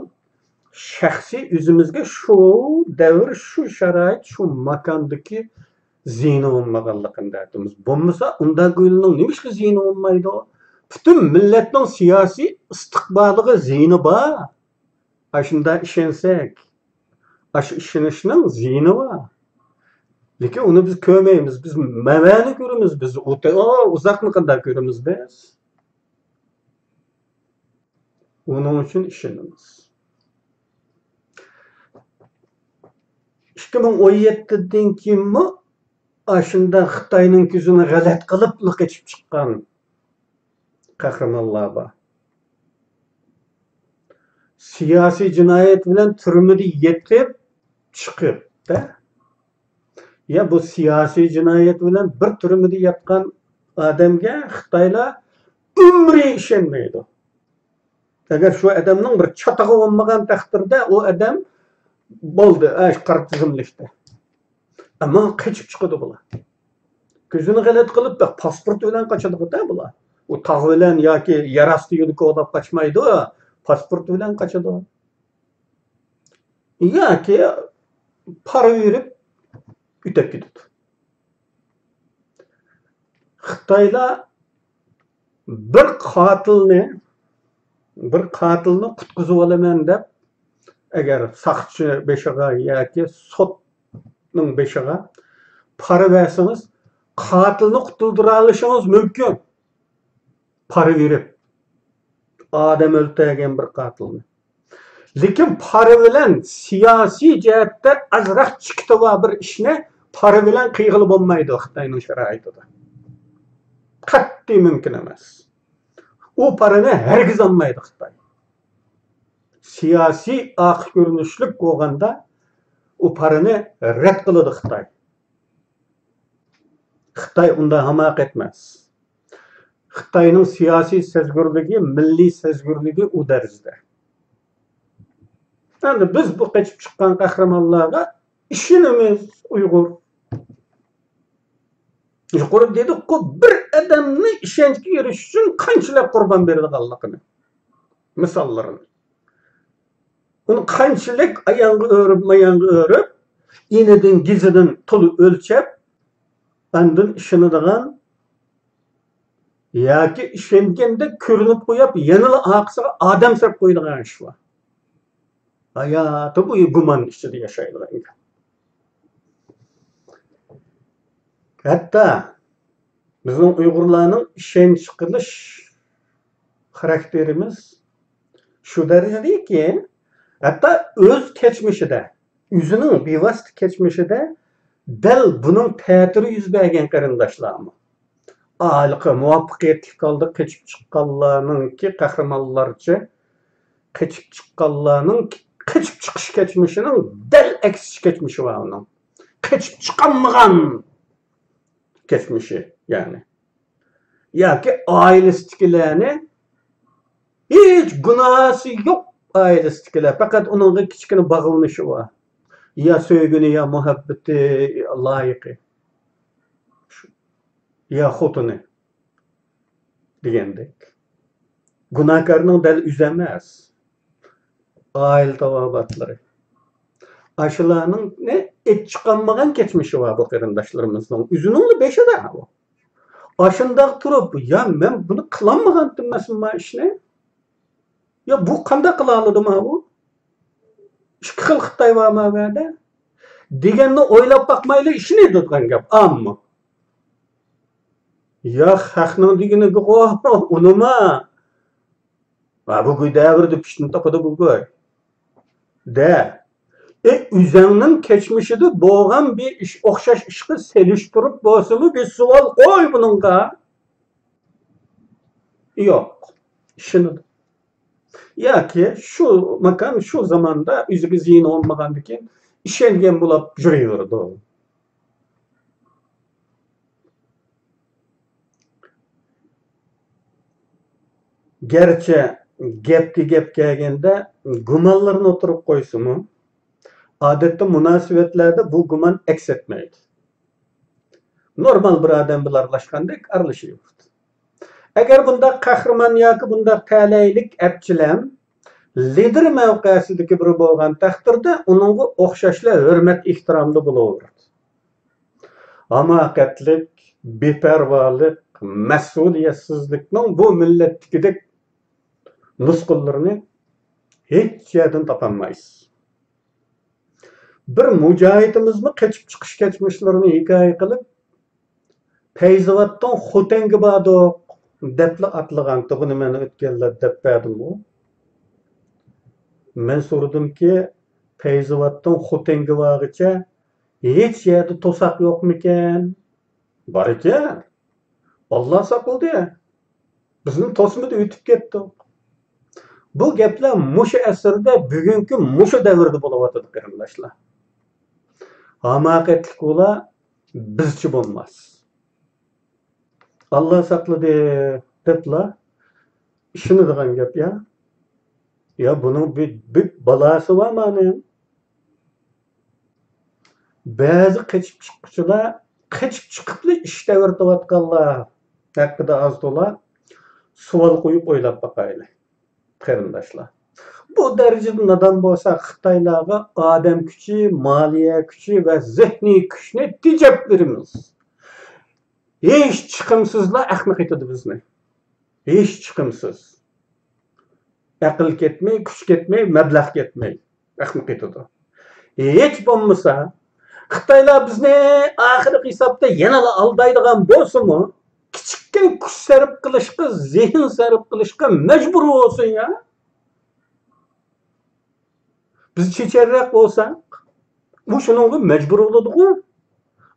شەخسىي ئۆزىمىزگە شۇ دەۋر، شۇ شارائىت، شۇ ماكاندىكى زىيىنى بولمىغانلىقىنى دەۋاتىمىز. بولمىسا ئۇنداق گۇيلىنىڭ نېمىشقا زىيىنى بولمايدۇ؟ پۈتۈن مىللەتنىڭ سىياسىي ئىستىقبالىغا زىيىنى بار. ئاشۇنداق ئىشەنسەك، ئاشۇ ئىشىنىشنىڭ زىيىنى بار. لېكىن ئۇنى بىز كۆرمەيمىز. بىز مەۋەنى كۆرىمىز، بىز ئۇ-، ئۇزاقنى قانداق كۆرىمىز بىز؟ ئۇنىڭ ئۈچۈن ئىشىنىمىز. ئىككى مىڭ ئون يەتتىدىن كېيىنمۇ ئاشۇنداق خىتاينىڭ كۆزىنى غەلەت قىلىپلا قېچىپ چىققان قەھرىمانلار بار. سىياسىي جىنايەت بىلەن تۈرمىدە يېتىپ چىقىپ، دە. يا بۇ سىياسىي جىنايەت بىلەن بىر تۈرمىدە ياتقان ئادەمگە خىتايلار ئۆمرى ئىشەنمەيدۇ. ئەگەر شۇ ئادەمنىڭ بىر چاتىقى بولمىغان تەقدىردە، ئۇ ئادەم بولدى، ئە، قارا تىزىملىكتە. ئەمما قېچىپ چىقىدۇ بۇلار. كۆزىنى غەلەت قىلىپ، پاسپورت بىلەن قاچىدىغۇ-دە بۇلار. ئۇ تاغ بىلەن ياكى يەر ئاستى يولى كولاپ قاچمايدۇ، پاسپورت بىلەن قاچىدۇ. ياكى پارا بېرىپ ئۆتۈپ كېتىدۇ. خىتايلار بىر قاتىلنى، بىر قاتىلنى قۇتقۇزۇۋالىمەن دەپ، ئەگەر ساقچى بېشىغا ياكى سوتنىڭ بېشىغا پارا بەرسىڭىز، قاتىلنى قۇتۇلدۇرالىشىڭىز مۇمكىن. پارا بېرىپ، ئادەم ئۆلتۈرگەن بىر قاتىلنى. لېكىن پارا بىلەن سىياسىي جەھەتتە ئازراق چېكىتى بار بىر ئىشنى پارا بىلەن قىلغىلى بولمايدۇ خىتاينىڭ شارائىتىدا. قەتئىي مۇمكىن ئەمەس. ئۇ پارىنى ھەرگىز ئالمايدۇ خىتاي. سىياسىي ئارقا كۆرۈنۈشلۈك بولغاندا، ئۇ پارىنى رەت قىلىدۇ خىتاي. خىتاي ئۇنداق ھاماقەت ئەمەس. خىتاينىڭ سىياسىي سەزگۈرلۈكى، مىللىي سەزگۈرلۈكى ئۇ دەرىجىدە. ئەمدى بىز بۇ قېچىپ چىققان قەھرىمانلارغا ئىشىنىمىز، ئۇيغۇر. يۇقىرىدا دېدۇققۇ، بىر ئادەمنى ئىشەنچكە ئېرىشىش ئۈچۈن قانچىلىك قۇربان بېرىدىغانلىقىنى، مىساللىرىنى. ئۇنى قانچىلىك ئاياغقا ئۆرۈپ، ماياغقا ئۆرۈپ، ئېنىدىن، گېزىدىن تولا ئۆلچەپ، ئاندىن ئىشىنىدىغان ياكى ئىشەنگەندەك كۆرۈنۈپ قويۇپ، يەنىلا ئارقىسىغا ئادەم سېلىپ قويىدىغان ئىش بار. ھاياتى بويى گۇمان ئىچىدە ياشايدىغان گەپ. ھەتتا بىزنىڭ ئۇيغۇرلارنىڭ ئىشەنچ قىلىش خاراكتېرىمىز شۇ دەرىجىدىكى، ھەتتا ئۆز كەچمىشىدە، ئۆزىنىڭ بىۋاسىتە كەچمىشىدە دەل بۇنىڭ تەتۈرى يۈز بەرگەن قېرىنداشلارمۇ. ھېلىقى مۇۋەپپەقىيەتلىك ھالدا قېچىپ چىققانلارنىڭكى قەھرىمانلارچە، قېچىپ چىققانلارنىڭ قېچىپ چىقىش كەچمىشىنىڭ دەل ئەكسىچە كەچمىشى بار ئۇنىڭ. قېچىپ چىقالمىغان كەچمىشى، يەنى. ياكى ئائىلىسىدىكىلەرنى، ھېچ گۇناھى يوق ئائىلىسىدىكىلەر، پەقەت ئۇنىڭغا كىچىككىنە باغلىنىشى بار. يا سۆيگۈنى، يا مۇھەببىتى، لايىقى. يا خوتۇنى دېگەندەك. گۇناھكارنىڭ دەل ئۆزى ئەمەس، ئائىلە تاۋابىئاتلىرى. ئاشۇلارنىڭ ئېچىپ چىقالمىغان كەچمىشى بار بۇ قېرىنداشلىرىمىزنىڭ. ئۆزىنىڭلا بېشىدا ئۇ. ئاشۇنداق تۇرۇپ، يا مەن بۇنى قىلالمىغانتىممەن ما ئىشنى؟ يا بۇ قانداق قىلالىدى ما بۇ؟ ئىككى خىل خىتاي بار ما بۇ يەردە؟ دېگەننى ئويلاپ باقمايلا ئىشىنىدىغان گەپ ئامما. يا خەقنىڭ دېگىنىگىغۇ ئۇنىما. ھە، بۈگۈن دەۋردە پىشتىن تاپىدۇ بۈگۈن. دە. ئى، ئۆزەڭنىڭ كەچمىشىدە بولغان بىر ئىش، ئوخشاش ئىشقا سېلىشتۇرۇپ بولسىمۇ بىر سوئال قوي بۇنىڭغا. يوق. ئىشىنىدۇ. ياكى شۇ ماكان، شۇ زاماندا ئۆزىگە زىيىنى بولمىغاندىكىن ئىشەنگەن بولاپ يۈرۈۋېرىدۇ. گەرچە گەپكە گەپ كەلگەندە گۇمانلىرىنى ئوتتۇرىغا قويسىمۇ، ئادەتتە مۇناسىۋەتلەردە بۇ گۇمان ئەكس ئەتمەيدۇ. نورمال بىر ئادەم بىلەن ئارىلاشقاندەك ئارىلىشىۋېرىدۇ. ئەگەر بۇنداق قەھرىمان ياكى بۇنداق تەلەيلىك ئەپچىلەم لىدىر مەۋقەسىدىكى بىرى بولغان تەقدىردە، ئۇنىڭغا ئوخشاشلا ھۆرمەت-ئېھتىرامدا بولۇۋېرىدۇ. ھاماقەتلىك، بىپەرۋالىق، مەسئۇلىيەتسىزلىكنىڭ بۇ مىللەتتىكىدەك نۇسخىلىرىنى ھېچ يەردىن تاپالمايسىز. بىر مۇجاھىدىمىزمۇ قېچىپ چىقىش كەچمىشلىرىنى ھېكايە قىلىپ، پەيزاۋاتتىن خوتەنگە باردۇق دەپلا ئاتلىغانتى، بۇنى مەن ئۆتكەنلەردە دەپ بەردىمغۇ. مەن سورىدىمكى، پەيزاۋاتتىن خوتەنگە بارغىچە ھېچ يەردە توساق يوقمىكەن؟ بار ئىكەن. ئاللا ساقلىدى. بىزنى توسمىدى، ئۆتۈپ كەتتۇق. بۇ گەپلەر مۇشۇ ئەسىردە، بۈگۈنكى مۇشۇ دەۋردە بولۇۋاتىدۇ، قېرىنداشلار. ھاماقەتلىك بولا، بىزچە بولماس. ئاللا ساقلىدى دەپلا ئىشىنىدىغان گەپ يا. يا بۇنىڭ بىر، بىر بالاسى بار مانىڭ. بەزى قېچىپ چىققۇچىلار، قېچىپ چىقىپلا ئىش تەۋرىتىۋاتقانلار ھەققىدە ئاز تولا سوئال قويۇپ ئويلاپ باقايلى، قېرىنداشلار. بۇ دەرىجىدە نادان بولسا، خىتايلارغا ئادەم كۈچى، مالىيە كۈچى ۋە زېھنىي كۈچنى تېجەپ بېرىمىز. ھېچ چىقىمسىزلا ئەخمىقىتىدۇ بىزنى. ھېچ چىقىمسىز. ئەقىل كەتمەي، كۈچ كەتمەي، مەبلەغ كەتمەي، ئەخمىقىتىدۇ. ھېچ بولمىسا، خىتايلار بىزنى ئاخىرقى ھېسابتا يەنىلا ئالدايدىغان بولسىمۇ، كىچىككىنە كۈچ سەرپ قىلىشقا، زېھىن سەرپ قىلىشقا مەجبۇر بولسۇن يا. بىز چېچەنرەك بولساق، ئۇ شۇنىڭغا مەجبۇر بولىدىغۇ.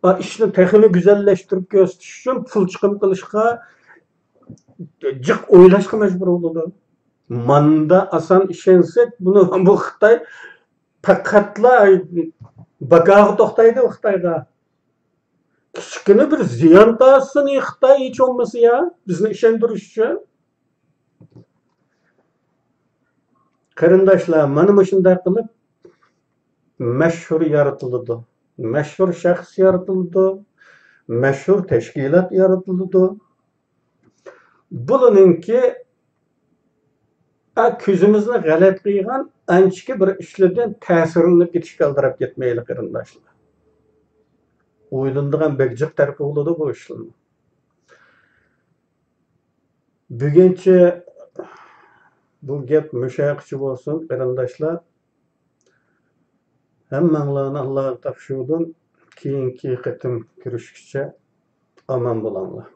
ئا، ئىشنى تېخىمۇ گۈزەللەشتۈرۈپ كۆرسىتىش ئۈچۈن پۇل چىقىم قىلىشقا، جىق ئويلاشقا مەجبۇر بولىدۇ. ماندا ئاسان ئىشەنسەك، بۇنى، بۇ خىتاي پەقەتلا باكاغا توختايدۇ خىتايغا. كىچىككىنە بىر زىيان تارتسۇن خىتاي، ھېچ بولمىسا يا، بىزنى ئىشەندۈرۈش ئۈچۈن. قېرىنداشلار، مانا مۇشۇنداق قىلىپ مەشھۇر يارىتىلىدۇ. مەشھۇر شەخس يارىتىلىدۇ. مەشھۇر تەشكىلات يارىتىلىدۇ. بۇلىنىڭكى، ئا، كۆزىمىزنى غەلەت قىلغان ئانچىكى بىر ئىشلاردىن تەسىرلىنىپ كېتىشكە ئالدىراپ كەتمەيلى، قېرىنداشلار. ئويلىنىدىغان بەك جىق تەرىپى بولىدۇ بۇ ئىشلارنىڭ. بۈگۈنچە بۇ گەپ مۇشۇ يەرگىچە بولسۇن، قېرىنداشلار. ھەممەڭلارنى ئاللاغا تاپشۇردۇم. كېيىنكى قېتىم كۆرۈشكىچە ئامان بولۇڭلار.